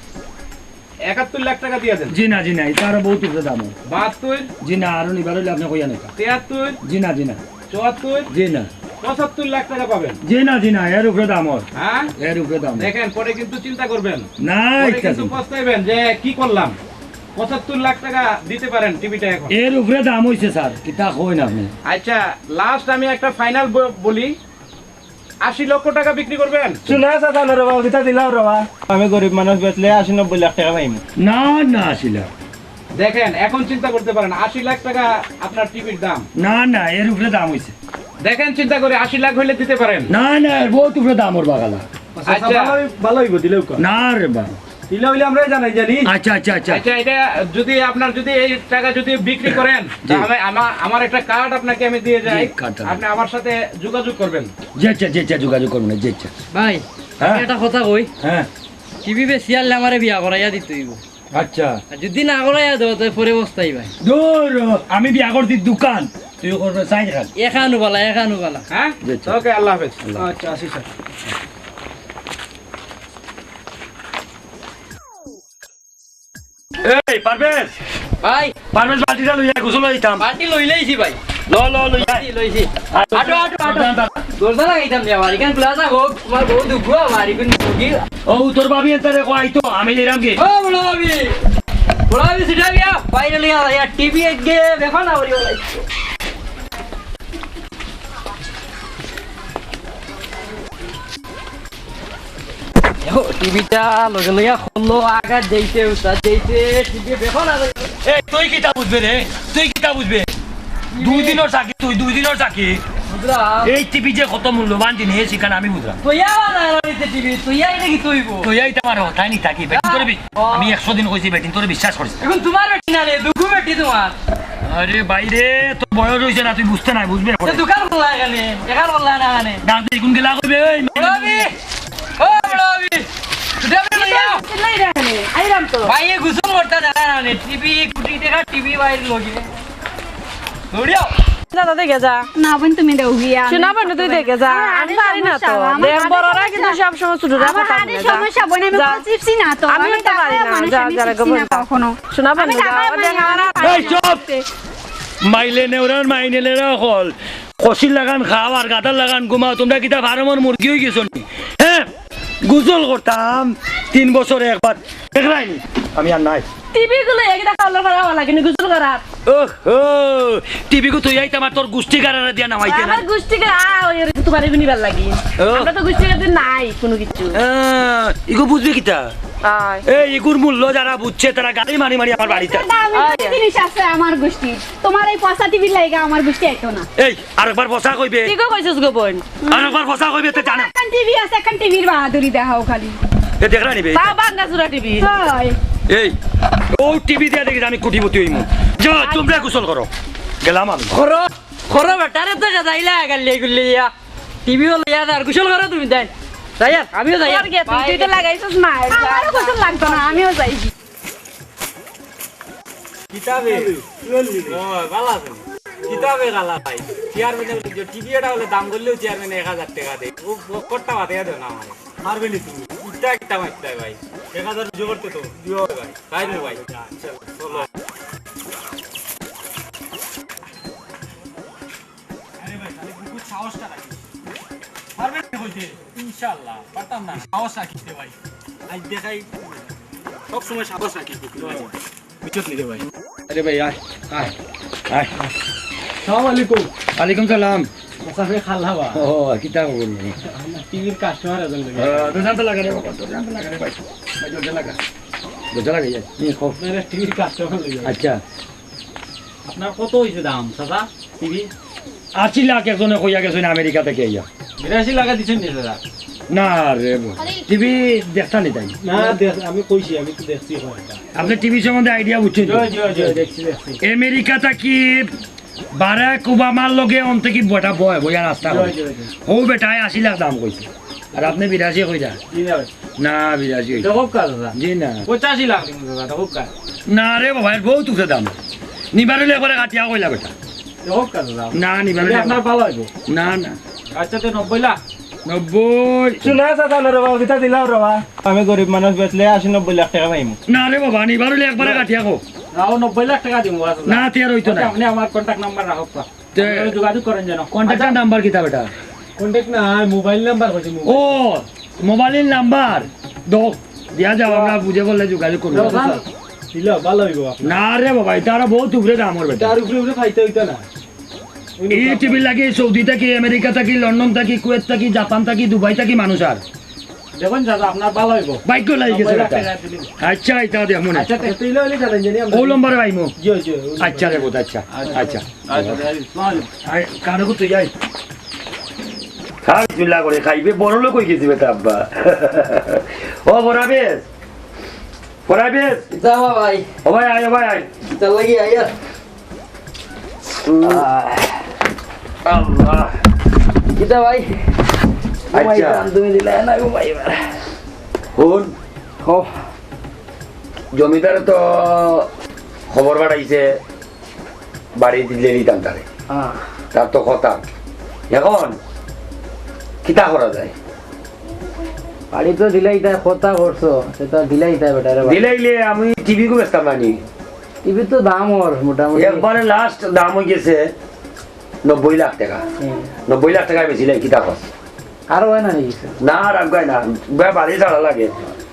একাত্তর লাখ টাকা দিয়ে দেন। জি না, জি না, এটা আরো বহুত উপরে দাম ওর। বাহাত্তর? জি না, আরো নিবার হইলে আপনি কইয়া নেতা। তিয়াত্তর? জি না, জি না। চুয়াত্তর? জি না। পঁচাত্তর লাখ টাকা পাবেন। জি না, জি না, এর উপরে দাম ওর। হ্যাঁ? এর উপরে দাম ওর। দেখেন, পরে কিন্তু চিন্তা করবেন। না, পরে এটা কিন্তু জি না। পস্তাইবেন যে কি করলাম। পঁচাত্তর লাখ টাকা দিতে পারেন টিভিটা এখন। এর উপরে দাম হইছে স্যার, কিতা কইন আপনি? আচ্ছা, লাস্ট আমি একটা ফাইনাল বলি, আশি লক্ষ টাকা বিক্রি করবেন? শুনা চাচা না রে বাবা, কিতা দিলাও রে বাবা। আমি গরিব মানুষ, বেচলে আশি নব্বই লাখ টাকা পাইমু। না, না, আশি লাখ। দেখেন, এখন চিন্তা করতে পারেন, আশি লাখ টাকা আপনার টিভির দাম। না, না, এর উপরে দাম হইছে। দেখেন, চিন্তা করে আশি লাখ হইলে দিতে পারেন। না, না, এর বহুত উপরে দাম ওর বাগালা। আচ্ছা, আচ্ছা। ভালোই, ভালোই গো, দিলেও কম। না রে বাবা। দিলে হইলে আমরা জানাই জানি। আচ্ছা, আচ্ছা, আচ্ছা। আচ্ছা, এটা যদি আপনার যদি এই টাকা যদি বিক্রি করেন, জি। তাহলে আমার, আমার একটা কার্ড আপনাকে আমি দিয়ে যাই। জি, কার্ডটা দেন। আপনি আমার সাথে যোগাযোগ করবেন। জি, আচ্ছা, জি, আচ্ছা, যোগাযোগ করবেন, জি, আচ্ছা। ভাই, হ্যাঁ? আমি একটা কথা কই। হ্যাঁ। টিভি বেশি আনলে আমারে বিয়া করাইয়া দিতে হইব। আচ্ছা। আর যদি না করাইয়া দেও, তাহলে পরে পস্তাই ভাই। দূর, আমি বিয়া করছি দোকান, তুই করবে চাইর খান। এখানো বালা, এখানো বালা। হ্যাঁ? জি, আচ্ছা। ওকে, আল্লাহ হাফেজ। আল্লাহ। আচ্ছা, আসি স্যার। এই, পারভেজ! ভাই! পারভেজ, বালতিটা লইয়া গোসল অইতাম। বালতি লইলাইছি ভাই। ল, ল, লইয়া। লইছি, লইছি। আয়, আটো, আটো, আটো। দাঁড়া, দাঁড়া। দরজা লাগাইতাম দে আমার। এখান খোলা থাকো, তোমার বউ দুঃখ আমার, এখান দুঃখী। ও, তোর ভাবি এনতারে কই আইতো, আমি যাইরাম কি? ও, বড় ভাবি। বড় ভাবি, সিধা গিয়া, বাইরে লইয়া, ইয়া, টিভি এক গে, দেখো না, বলি, বলি। দেখো, টিভিটা লগে লগে খুললো, আঘাত দিছে, উস্তাদ দিছে, টিভি বেখন আর এই, তুই কিতা বুঝবে রে? তুই কিতা বুঝবে? দুই দিনর চাকরি, তুই দুই দিনর চাকরি। বুঝলাম। এই টিভি যে কত মূল্যবান জিনিস, সেখানে আমি বুঝলাম। তুই আবার না, না, নিতে টিভি, তুই আই নাকি তুই বো? তুই আই তো আমার তাই নি থাকি, বেটিন তোরে বি-, ও। আমি একশো দিন কইছি, বেটিন তোরে বিশ্বাস করছি। এখন তোমার বেটি না রে, দুগু বেটি তোমার। আরে ভাই রে, তোর বয়স হইছে না, তুই বুঝতে নাই, বুঝবে না। তো দোকান খোলা এখানে, এখান খোলা না এখানে। দাঁড়া, তুই কোন গেলা কইবে, এই? বড় ভাবি, ও বড় ভাবি, ছুটি আপনি লইয়া। চিল্লাই রে এখানে, আইরাম তো। ভাই, এ গোসল করতে দেখা না নে, টিভি, কোটি টাকা টিভি বাইরে লগে। দৌড়িও। যা, যা, দেখে যা। না বোন, তুমি দেও গিয়া। শোনা বোন, তুই দেখে যা। আমি পারি না তো। দেখ, বড়রা কিন্তু সব সময় ছোটরা কথা শুনে। সমস্যা বোন, আমি যা। বলছি না তো। আমিও তো পারি না। যা, যা, কখনো। শোনা বোন, যা। এই চুপ! মাইলে নেওরার মাইনে নেওরা হল। খসির লাগান খাও আর গাধার লাগান ঘুমাও। তোমরা কিতা ফার্মর মুরগি অই গেছো নি? হ্যাঁ? গোসল করতাম তিন বছরে একবার। দেখরায়নি? আমি আর নাই। টিভি গুলো এগিয়ে দেখা হলো, করা লাগে নি গোসল করার। ওহো, টিভি গু তুই আইতে আমার তোর গুষ্টি গারারে দিয়া নামাইতে না। আমার গুষ্টি গা-, আ, ওই ওরে তোমার এমনি ভালো লাগে। ও। আমরা তো গুষ্টি গারাতে নাই কোনো কিছু। আহ, ইগু বুঝবে কিতা? আয়। এই ইগুর মূল্য যারা বুঝছে, তারা গালি মারি মারি আমার বাড়িতে। একটা দামি আয়। জিনিস আছে আমার গুষ্টি। তোমার এই পচা টিভির লাগি আমার গুষ্টি আইতো না। এই, আরেকবার পচা কইবে। কি গো কইছস গো বোন? আরেকবার পচা কইবে, তে জানা। এখন টিভি আছে, এখন টিভির বাহাদুরি দেখাও খালি। এ, দেখরা নিবে? তা বাঙ্গা চুরা টিভি। হয়। এই, ও টিভি দিয়া দেখি আমি কোটিপতি হইমু। যা, তোমরা গোসল করো। গেলাম আমি। করো, করো বেটারে তো গাজাইলা, গাল্লি গুল্লি ইয়া। টিভিও লইয়া যার, গোসল করো তুমি তাই। যাই আর, আমিও যাই আর। তোর গিয়া তুই, তুই তো লাগাইছস না। আমারও গোসল লাগতো না, আমিও যাই। কিতাবে? ও, ভালা আছে। কিতাবে গালা ভাই। চেয়ারম্যানে বলে যে টিভি এটা বলে দাম করলেও চেয়ারম্যানে এক হাজার টেকা দেয়। ও, ও কট্টা বাদে দেয় না আমার। মারবে নি তুমি? ইটা কিতা মারতে হয় ভাই? এক হাজার জোর করতে তো। দিও ভাই। তাই না ভাই? চলো। আরে ভাই, তাহলে বুকুর সাহসটা রাখিস। পারবে না কইতে? ইনশাআল্লাহ, পারতাম না। সাহস রাখিস রে ভাই। আজ দেখাই, সব সময় সাহস রাখিস বুকুর মাঝে। বুঝছত নি রে ভাই? আরে ভাই, আয়, আয়, আয়। আসসালামু আলাইকুম। ওয়ালাইকুম সালাম। আচ্ছা, ভাই, খালা বা। ও, কিতা খবর? আমরা টিভির কাস্টমার একজন দেখি। আহ, দরজা তো লাগা রে বাবা, দরজা তো লাগা রে ভাই। ভাই, দরজা লাগা। দরজা লাগা, ইয়ে। হুম, কও। আপনারা টিভির কাস্টমার দেখি। আচ্ছা। আপনার কত হইছে দাম, চাচা, টিভি? আশি লাখ একজনে কইয়া গেছেন আমেরিকা থেকে আইয়া। বিরাশি লাখে দিছেন নি, চাচা? না রে, টিভি দেখতা নি তাই? না, দেখ-, আমি কইছি, আমি তো দেখছি কয়েকটা। আপনি টিভি সম্বন্ধে আইডিয়া বুঝছেন তো? জি, জি, জি, দেখছি, দেখছি। আমেরিকা থাকি বারাক ওবামার লগে অন্তে কি বেটা বয়, বইয়া রাস্তা জি, করে। জি, জি। হউ বেটায় আশি লাখ দাম কইছে। আর আপনি বিরাশি কইরা? জি না ভাই। না, বিরাশি কইরা। দেখো কাজ দাদা। জি না। পঁচাশি লাখ দিমু দাদা, দেখো কাজ। না রে বাবা, এর বহুত উপরে দাম। নিবার হইলে একবারে কাটিয়া কইলা বেটা। দেখো কাজ দাদা। না, নিবার হইলে আপনার ভালো হইব। না, না। আচ্ছা, তো নব্বই লাখ। নব্বই। শুনা চাচা, না রে বাবা, কিতা দিলাও রে বাবা। আমি গরিব মানুষ, বেচলে আশি নব্বই লাখ টেকা পাইমু। না রে বাবা, নিবার হইলে একবারে কাটিয়া কও। না, ও নব্বই লাখ টেকা দিমু, আচ্ছা। না, তিয়ার হইতো না। আপনি আমার কন্টাক্ট নাম্বার রাখো। তে আপনারা যোগাযোগ করেন যেন। কন্ট্যাক্টর নাম্বার কিতা বেটা? কন্ট্যাক্ট না, মোবাইল নাম্বার কইছি, মোবাইল। ও, মোবাইল নাম্বার। দো, দিয়া যাও, আমরা বুঝে বললে যোগাযোগ করবো। দাও, দাও। দিলে ভালো হইব আপনার। না রে বাবা, ইটা আরো বহুত উপরে দাম ওর বেটা। তার উপরে উপরে পাইতে হইতো না। এই টিভি লাগে সৌদি থাকি, আমেরিকা থাকি, লন্ডন থাকি, কুয়েত থাকি, জাপান থাকি, দুবাই থাকি মানুষ আর। দেখুন দাদা, আপনার ভালো হইব। ভাগ্য লাগি গেছে নব্বই লাখ বেটা। টাকা দিলেন। আচ্ছা, ইটা দেখমু নে। আচ্ছা, তে- তে ইলে হইলে জানেন, জানি আমরা। ও নম্বরে পাইমু। জি, জি, জি। আচ্ছা রে, বোধ, আচ্ছা, আচ্ছা। আচ্ছা, আচ্ছা, আসসালামু আলাইকুম। আয়, কারো তো যাই। খা, বিসমিল্লাহ করে খাইবে, বড় লোক হয়ে গেছি বেটা আব্বা। ও, বড় আবেদ, বড় আবেদ। যাওয়া ভাই। ও ভাই, আয়, ও ভাই, আয়। চল লাগি, আয়। আহ, আল্লাহ। কিতা ভাই? আচ্ছা। ঘুমাইতাম, তুমি দিলে না ঘুমাইবার। হুন। হো। জমিদারে তো খবর পাঠাইছে, বাড়ি দিলে নিতাম তারে। হ্যাঁ। তার তো কথা। এখন কিতা করা যায়? বাড়ি তো দিলাইতা, কথা করছো, সেটা দিলাইতা বেটারে বাড়ি। দিলাইলে আমি টিভি গু বেচতাম না নি? টিভি তো দাম ওর মোটামুটি। একবারে লাস্ট দাম হয়ে গেছে নব্বই লাখ টাকা। হুম। নব্বই লাখ টাকায় বেচিলাই, কিতা কস? আরো হয় না নি কিছু? না, আর আগুয়ায় না। বে-, বাড়ি ছাড়া লাগে।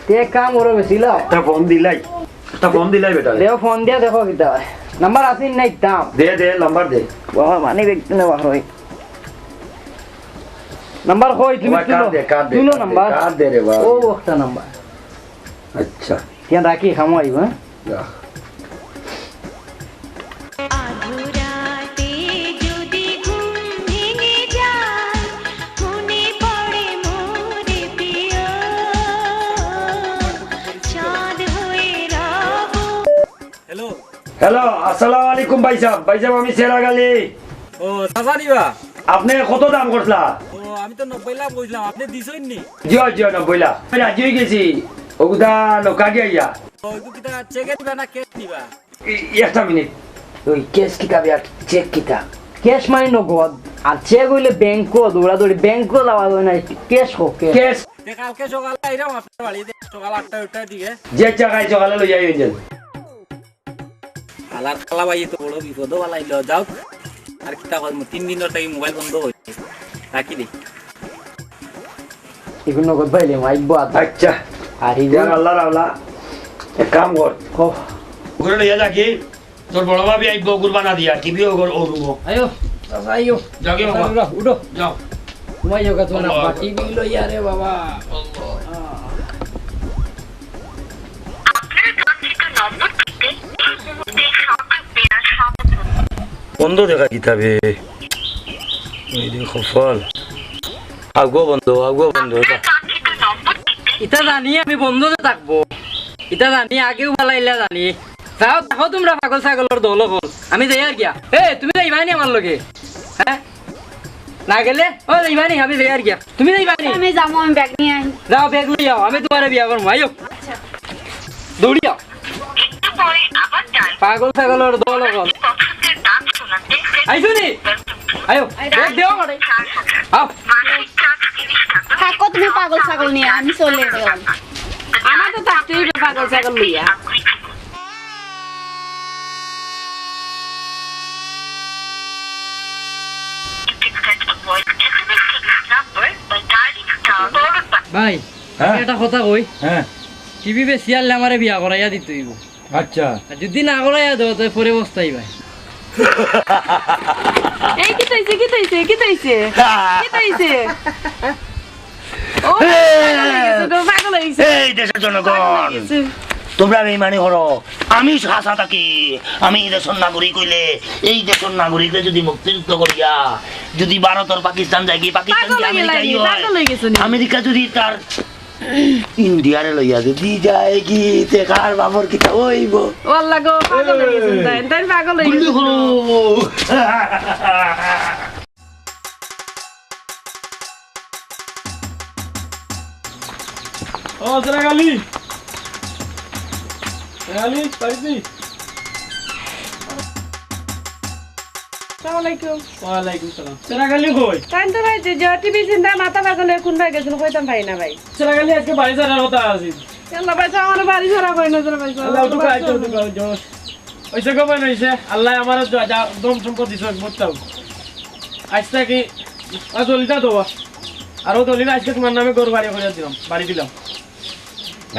তে এক কাম করো, বেচিলাও। একটা ফোন দিলাই। একটা ফোন দিলাই বেটা। দেও, ফোন দিয়া দেখো কিতা হয়। নাম্বার আছে নি নাই দাম? দে, দে, নাম্বার দে। বাবা, মানি ব্যাগ তো নেওয়া হয়। নাম্বার কই তুমি? ওই, কার্ড দে, কার্ড দে, তুলো কার্ড দে, নাম্বার। কার্ড দে রে বাবা। ও, একটা নাম্বার। আচ্ছা। কেন রাখি, খামো আইব, হ্যাঁ? রাখ। আধো রাতে যদি ঘুম ভেঙে যায়, মনে পড়ে মোর প্রিয়, চাঁদ হয়ে রব। হ্যালো। হ্যালো, আসসালামু আলাইকুম ভাইসাব। ভাইসাব, আমি সেরাগ আলী। ও, চাচা নিবা? আপনে কত দাম করছলা? ও, আমি তো নব্বই লাখ কইছিলাম, আপনে দিছইন নি? জি অয়, জি অয়, নব্বই লাখ। আমি রাজি হয়ে গেছি। ওগুদা নৌকা গিয়া ইয়া। ও, এগু কিতা চেকে নিবা না ক্যাশ নিবা? এই, একটা মিনিট। ওই ক্যাশ কিতা বে আর চেক কিতা? ক্যাশ মানে নগদ। আর চেক অইলে ব্যাংকো দৌড়াদৌড়ি, ব্যাংকো যাওয়া যায় না, ক্যাশ হোক, ক্যাশ। ক্যাশ। তে কালকে সকালে আইরাম আপনার বাড়িত, সকাল আটটা, আটটার দিকে। জি আচ্ছা, কাইল সকালে লইয়া আইন যেন। আলার কালা ভাই তো বড় বিপদো ফালাইলো, যাও। আর কিতা কইমু, তিন দিনর থাকি মোবাইল বন্ধ অইছে, রাখি দেই। ইগুন নগদ পাইলে আইবো আত। আচ্ছা। আর ইগুন ইয়ার আল্লাহ রাওলা, এক কাম কর। ও। ওগুলো লইয়া যা কি? তোর বড় ভাবি আইবো, কুরবানা দিয়া, টিভি ওগর ও রুমো। আইও, চাচা, আইও। যাও গি বাবা। উঠো, উঠো। যাও। ঘুমাইও গা তোমার আল্লাহ আব্বা। আকবার। টিভি লইয়া রে বাবা। আল্লাহ। বন্ধ দেখা কিতাবে। এই দেখো ফল। আগুয়া বন্ধ, আগুয়া বন্ধ। ইতা জানি আমি বন্ধ যে থাকবো। ইতা জানি আগেউ ফালাইলা জানি। যাও, দেখো তোমরা পাগল ছাগলর দল অকল। আমি যাইয়ার গিয়া। এ, তুমি যাইবায় নি আমার লগে? হ্যাঁ? না গেলে? ও, যাইবায় নি? আমি যাইয়ার গিয়া। তুমি যাইবায় নি? আমি যামু, আমি ব্যাগ নিয়া আই। যাও, ব্যাগ লইয়া আও। আমি তুমারে বিয়া করমু। আইও। আচ্ছা। দৌড়িয়া আও। পাগল ছাগলর দল অকল। আইছো নি? আইও। ব্যাগ দেও আমারে। আও। থাকো তুমি পাগল ছাগল নিয়া, আমি চলে গেলাম। আমার তো থাকতেই অইবো পাগল ছাগল লইয়া। ভাই, হ্যাঁ? একটা কথা কই। হ্যাঁ। টিভি বেশি আনলে আমারে বিয়া করাইয়া দিতে অইবো। আচ্ছা। আর যদি না করাইয়া দেও, তো পরে পস্তাইবায়। এই, কিতা অইছে, কিতা অইছে, কিতা অইছে? কিতা অইছে? ও, পাগল অই গেছে গো, পাগল অই গেছে। এই দেশর জনগণ, পাগল অই গেছে। তোমরা বেইমানি করো। আমি হাছা থাকি, আমি এই দেশর নাগরিক অইলে, এই দেশর নাগরিকরে যদি মুক্তিযুদ্ধ করিয়া যদি ভারত আর পাকিস্তান যায়গি, পাকিস্তান পাগল যদি অই গেলা আমেরিকা নি, অয়, পাগল অই গেছে নি। আমেরিকা যদি তার ইন্ডিয়ারে লইয়া যদি যায়গি, তে কার বাপর কিতা অইবো? ও আল্লাহ গো, পাগল অই গেছে তাইন, তাইন পাগল অই গেছে। গুলি করো। ও, চেরাগ আলী। চেরাগ আলী, বাড়িত নি? আসসালামু আলাইকুম। ওয়ালাইকুম সালাম। চেরাগ আলী কই? তাইন তো ভাই যে, যে টিভি চিন্তায় মাথা পাগল অইয়া কুনবায় গেছইন, কইতাম পারি না ভাই। চেরাগ আলী আজকে বাড়ি ছাড়ার কথা আছিল। আল্লাহ ভাই, আমার বাড়ি ছাড়া কয় না, ভাই। আল্লাহ, একটু খাইতে হতে পারে, জোশ। অইছে গো ভাই, অইছে। আল্লাহ আমার যা, যা ধন সম্পদ দিছে, বুঝতাম। আজ থাকি, আজ দলিলটা দেওয়া। আর ও দলিল আজকে তোমার নামে ঘর বাড়ি করে দিলাম, বাড়ি দিলাম।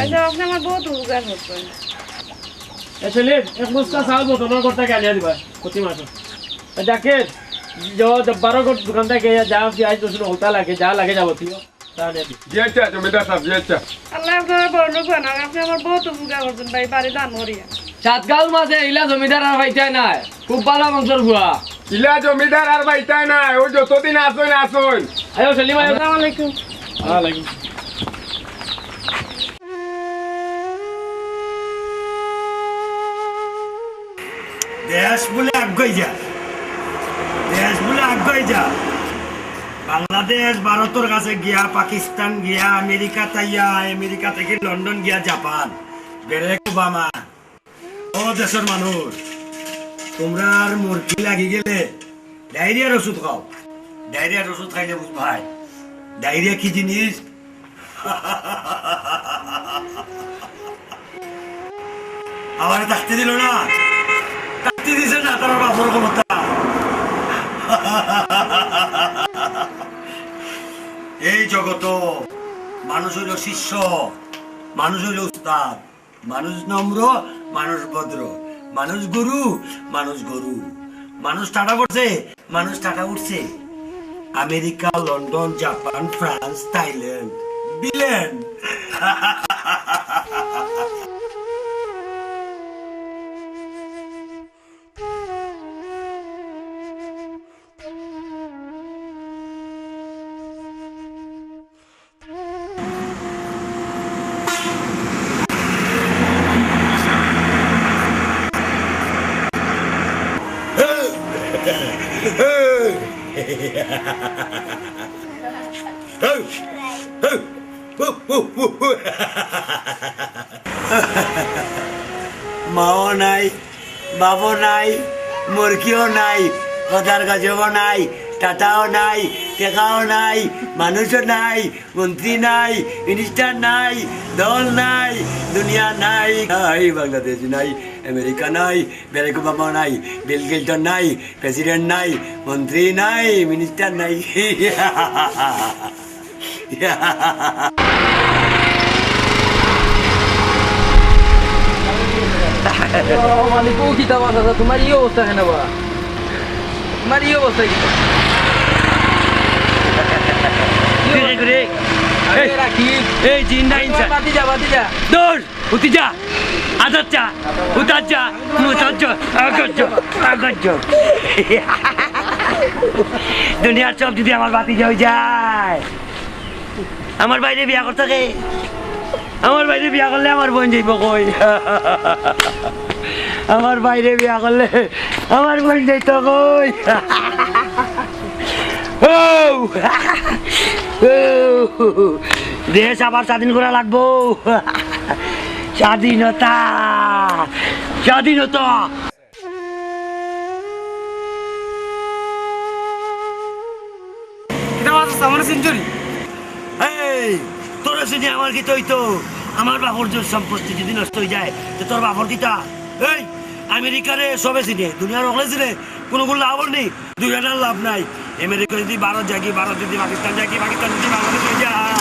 আচ্ছা, আপনি আমার বহুত উপকার করছেন। এ সেলিম, এক বস্তা চাউল মতনর ঘর থাকি আনিয়া দিবা, প্রতি মাসে। এ জাকির, যে বারো ঘর দোকান থাকি যা পিয়াজ রসুন হলতা লাগে, যা লাগে যাবতীয়, তা আনিয়া দিবা। জি আচ্ছা, জমিদার সাহেব, জি আচ্ছা। আল্লাহ আপনার বড় লোক বানাক, আপনি আমার বহুত উপকার করছেন ভাই, বাড়ি দান করিয়া। সাতগাঁওর মাঝে ইলা জমিদার আর পাইতায় নায়, খুব ভালা বংশর ফুয়া। ইলা জমিদার আর পাইতায় নায়, অউ যতদিন আছইন, আছইন। আইও সেলিম, আইও। আসসালামু আলাইকুম। ওয়ালাইকুম। দেশ বুলে আগুয়াই যা, দেশ বুলে আগুয়াই যা। বাংলাদেশ ভারতর কাছে গিয়া, পাকিস্তান গিয়া, আমেরিকা তাইয়া, আমেরিকা থাকি লন্ডন গিয়া, জাপান, বারাক ওবামা। ও দেশর মানুষ, তুমরার মুরকি লাগি গেলে ডায়রিয়ার ওষুধ খাও। ডায়রিয়ার ওষুধ খাইলে বুঝবায় ডায়রিয়া কি জিনিস। আমারে থাকতে দিল না, থাকতে দিছে না তার বাপর ক্ষমতা। এই জগত মানুষ অইল শিষ্য, মানুষ অইল উস্তাদ। মানুষ নম্র, মানুষ ভদ্র, মানুষ গুরু, মানুষ গরু। মানুষ টাটা পড়ছে, মানুষ টাটা উঠছে। America, London, Japan, France, Thailand, villain. মাও নাই, বাবও নাই, মুরগিও নাই, কথার গজবও নাই, টাটাও নাই, টেকাও নাই, মানুষও নাই, মন্ত্রী নাই, মিনিস্টার নাই, দল নাই, দুনিয়া নাই। নাই বাংলাদেশ, নাই আমেরিকা, নাই বারাক ওবামা, নাই বিল ক্লিন্টন, নাই প্রেসিডেন্ট, নাই মন্ত্রী, নাই মিনিস্টার, নাই। মানে, কো কিতা বা চাচা, তুমার ই অবস্থা কেনে বা? তুমার ই অবস্থা কিতা? ঘুরে ঘুরে। আরে এই, রাকিব। এই জিন্দা ইনসান। বাতি যা, বাতি যা। দৌড়, উঠি যা। আজাদ যা, উতার যা, মুতার যা, আগত যা, আগত যা। দুনিয়ার সব যদি আমার বাতি হয়ে যায়, আমার ভাইরে বিয়া করতো কে? আমার ভাইরে বিয়া করলে আমার বইন যাইবো কই? আমার ভাইরে বিয়া করলে আমার বইন যাইতো কই? ও! ও! দেশ আবার স্বাধীন করা লাগবো। স্বাধীনতা, স্বাধীনতা। কিতা বা চাচা, আমারে চিনছো নি? এই, তোরে চিনি আমার কিতা অইতো? আমার বাপর যে সম্পত্তি যদি নষ্ট হয়ে যায়, তো তোর বাপর কিতা? এই, আমেরিকারে সবে চিনে, দুনিয়ার হকলে চিনে, কোনো গুণ লাভ নেই, দুই আনার লাভ নাই। আমেরিকা যদি ভারত যায় কি, ভারত যদি পাকিস্তান যায় কি, পাকিস্তান যদি বাংলাদেশ হয়ে যায়,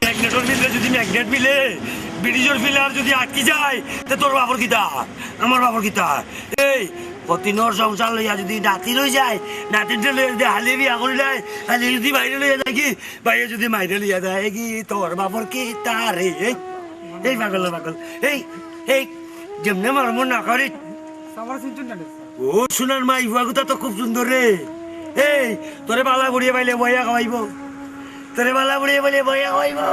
ম্যাগনেটর ভিতরে যদি ম্যাগনেট মিলে, ব্রিটিশর ফিলার যদি আটকি যায়, তো তোর বাপর কিতা? আমার বাপর কিতা? এই, হতিনর সংসার লইয়া যদি নাতি রই যায়, নাতির লইয়া যদি হালিয়ে বিয়া করি নেয়, হালিয়ে যদি বাইরে লইয়া যায় কি, বাইরে যদি মাইরে লইয়া যায় কি, তোর বাপর কিতা রে? এই, এই পাগল, পাগল, এই, এই, যেমনে মরমর না করি। আমার চিনছেন না রে? ও, সোনার মা, এই ফুয়াগুতা তো খুব সুন্দর রে। এই, তোরে বালা বুড়িয়ে পাইলে বইয়া খাওয়াইবো। তোরে বালা বুড়িয়ে পাইলে বইয়া খাওয়াইবো।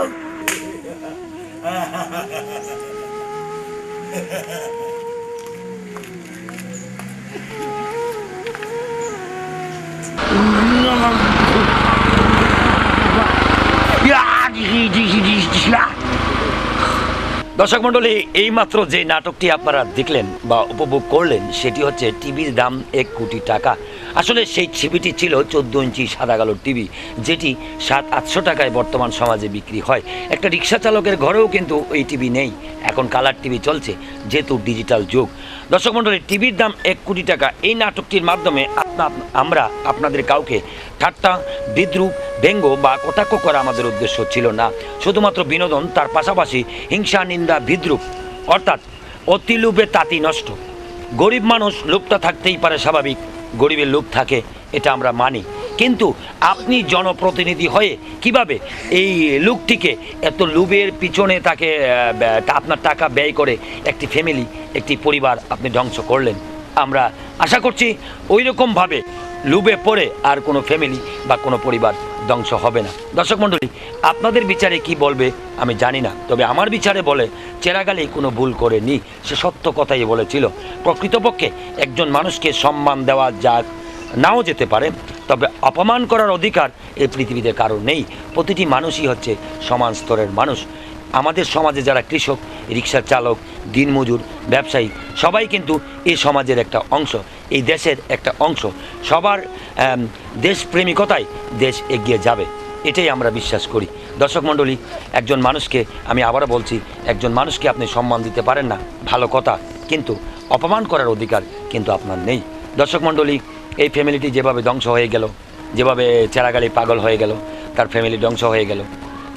দর্শক মণ্ডলী, এইমাত্র যে নাটকটি আপনারা দেখলেন বা উপভোগ করলেন, সেটি হচ্ছে টিভির দাম এক কোটি টাকা। আসলে সেই টিভিটি ছিল চোদ্দ ইঞ্চি সাদা কালো টিভি, যেটি সাত আটশো টাকায় বর্তমান সমাজে বিক্রি হয়। একটা রিক্সা চালকের ঘরেও কিন্তু এই টিভি নেই। এখন কালার টিভি চলছে, যেহেতু ডিজিটাল যুগ। দর্শক মণ্ডলী, টিভির দাম এক কোটি টাকা, এই নাটকটির মাধ্যমে আপনা-, আমরা আপনাদের কাউকে ঠাট্টা, বিদ্রূপ, ব্যঙ্গ বা কটাক্ষ করা আমাদের উদ্দেশ্য ছিল না। শুধুমাত্র বিনোদন, তার পাশাপাশি হিংসা, নিন্দা, বিদ্রূপ, অর্থাৎ অতি লোভে তাঁতি নষ্ট। গরিব মানুষ, লোভটা থাকতেই পারে, স্বাভাবিক, গরিবের লোভ থাকে, এটা আমরা মানি। কিন্তু আপনি জনপ্রতিনিধি হয়ে কিভাবে এই লোকটিকে, এত লোভের পিছনে তাকে, আহ, ব্যা-, তা-, আপনার টাকা ব্যয় করে একটি ফ্যামিলি, একটি পরিবার আপনি ধ্বংস করলেন? আমরা আশা করছি ওই রকমভাবে লোভে পড়ে আর কোনো ফ্যামিলি বা কোনো পরিবার ধ্বংস হবে না। দর্শক মণ্ডলী, আপনাদের বিচারে কি বলবে আমি জানি না, তবে আমার বিচারে বলে চেরাগ আলী কোনো ভুল করেনি, সে সত্য কথাই বলেছিল। প্রকৃতপক্ষে একজন মানুষকে সম্মান দেওয়া যাক, নাও যেতে পারে, তবে অপমান করার অধিকার এই পৃথিবীতে কারোর নেই। প্রতিটি মানুষই হচ্ছে সমান স্তরের মানুষ। আমাদের সমাজে যারা কৃষক, রিক্সা চালক, দিনমজুর, ব্যবসায়ী, সবাই কিন্তু এই সমাজের একটা অংশ, এই দেশের একটা অংশ। সবার, আম, দেশপ্রেমিকতায় দেশ এগিয়ে যাবে, এটাই আমরা বিশ্বাস করি। দর্শক মণ্ডলী, একজন মানুষকে, আমি আবারও বলছি, একজন মানুষকে আপনি সম্মান দিতে পারেন না, ভালো কথা, কিন্তু অপমান করার অধিকার কিন্তু আপনার নেই। দর্শক মণ্ডলী, এই ফ্যামিলিটি যেভাবে ধ্বংস হয়ে গেল, যেভাবে চেরাগ আলী পাগল হয়ে গেল, তার ফ্যামিলি ধ্বংস হয়ে গেল,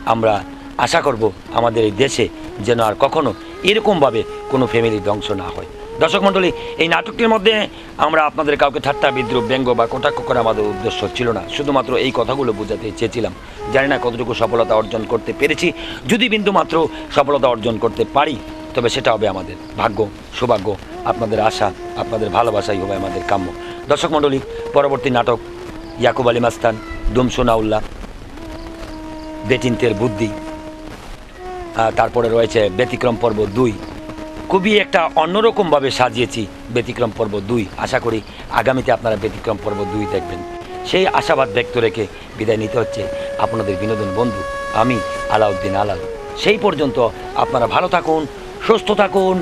আমরা আশা করব আমাদের এই দেশে যেন আর কখনো এরকমভাবে কোনো ফ্যামিলি ধ্বংস না হয়। দর্শক মণ্ডলী, এই নাটকটির মধ্যে আমরা আপনাদের কাউকে ঠাট্টা, বিদ্রূপ, ব্যঙ্গ বা কটাক্ষ করা আমাদের উদ্দেশ্য ছিল না, শুধুমাত্র এই কথাগুলো বোঝাতে চেয়েছিলাম। জানি না কতটুকু সফলতা অর্জন করতে পেরেছি। যদি বিন্দুমাত্র সফলতা অর্জন করতে পারি, তবে সেটা হবে আমাদের ভাগ্য, সৌভাগ্য, আপনাদের আশা, আপনাদের ভালোবাসাই হবে আমাদের কাম্য। দর্শক মণ্ডলী, পরবর্তী নাটক ইয়াকুব আলী মাস্তান, দুমসু নাউল্লাহ, বেটিন্তের বুদ্ধি, আহ, তারপরে রয়েছে ব্যতিক্রম পর্ব দুই। খুবই একটা অন্যরকমভাবে সাজিয়েছি ব্যতিক্রম পর্ব দুই। আশা করি আগামীতে আপনারা ব্যতিক্রম পর্ব দুই দেখবেন, সেই আশাবাদ ব্যক্ত রেখে বিদায় নিতে হচ্ছে আপনাদের বিনোদন বন্ধু আমি, আলাউদ্দিন আলাল। সেই পর্যন্ত আপনারা ভালো থাকুন, সুস্থ থাকুন,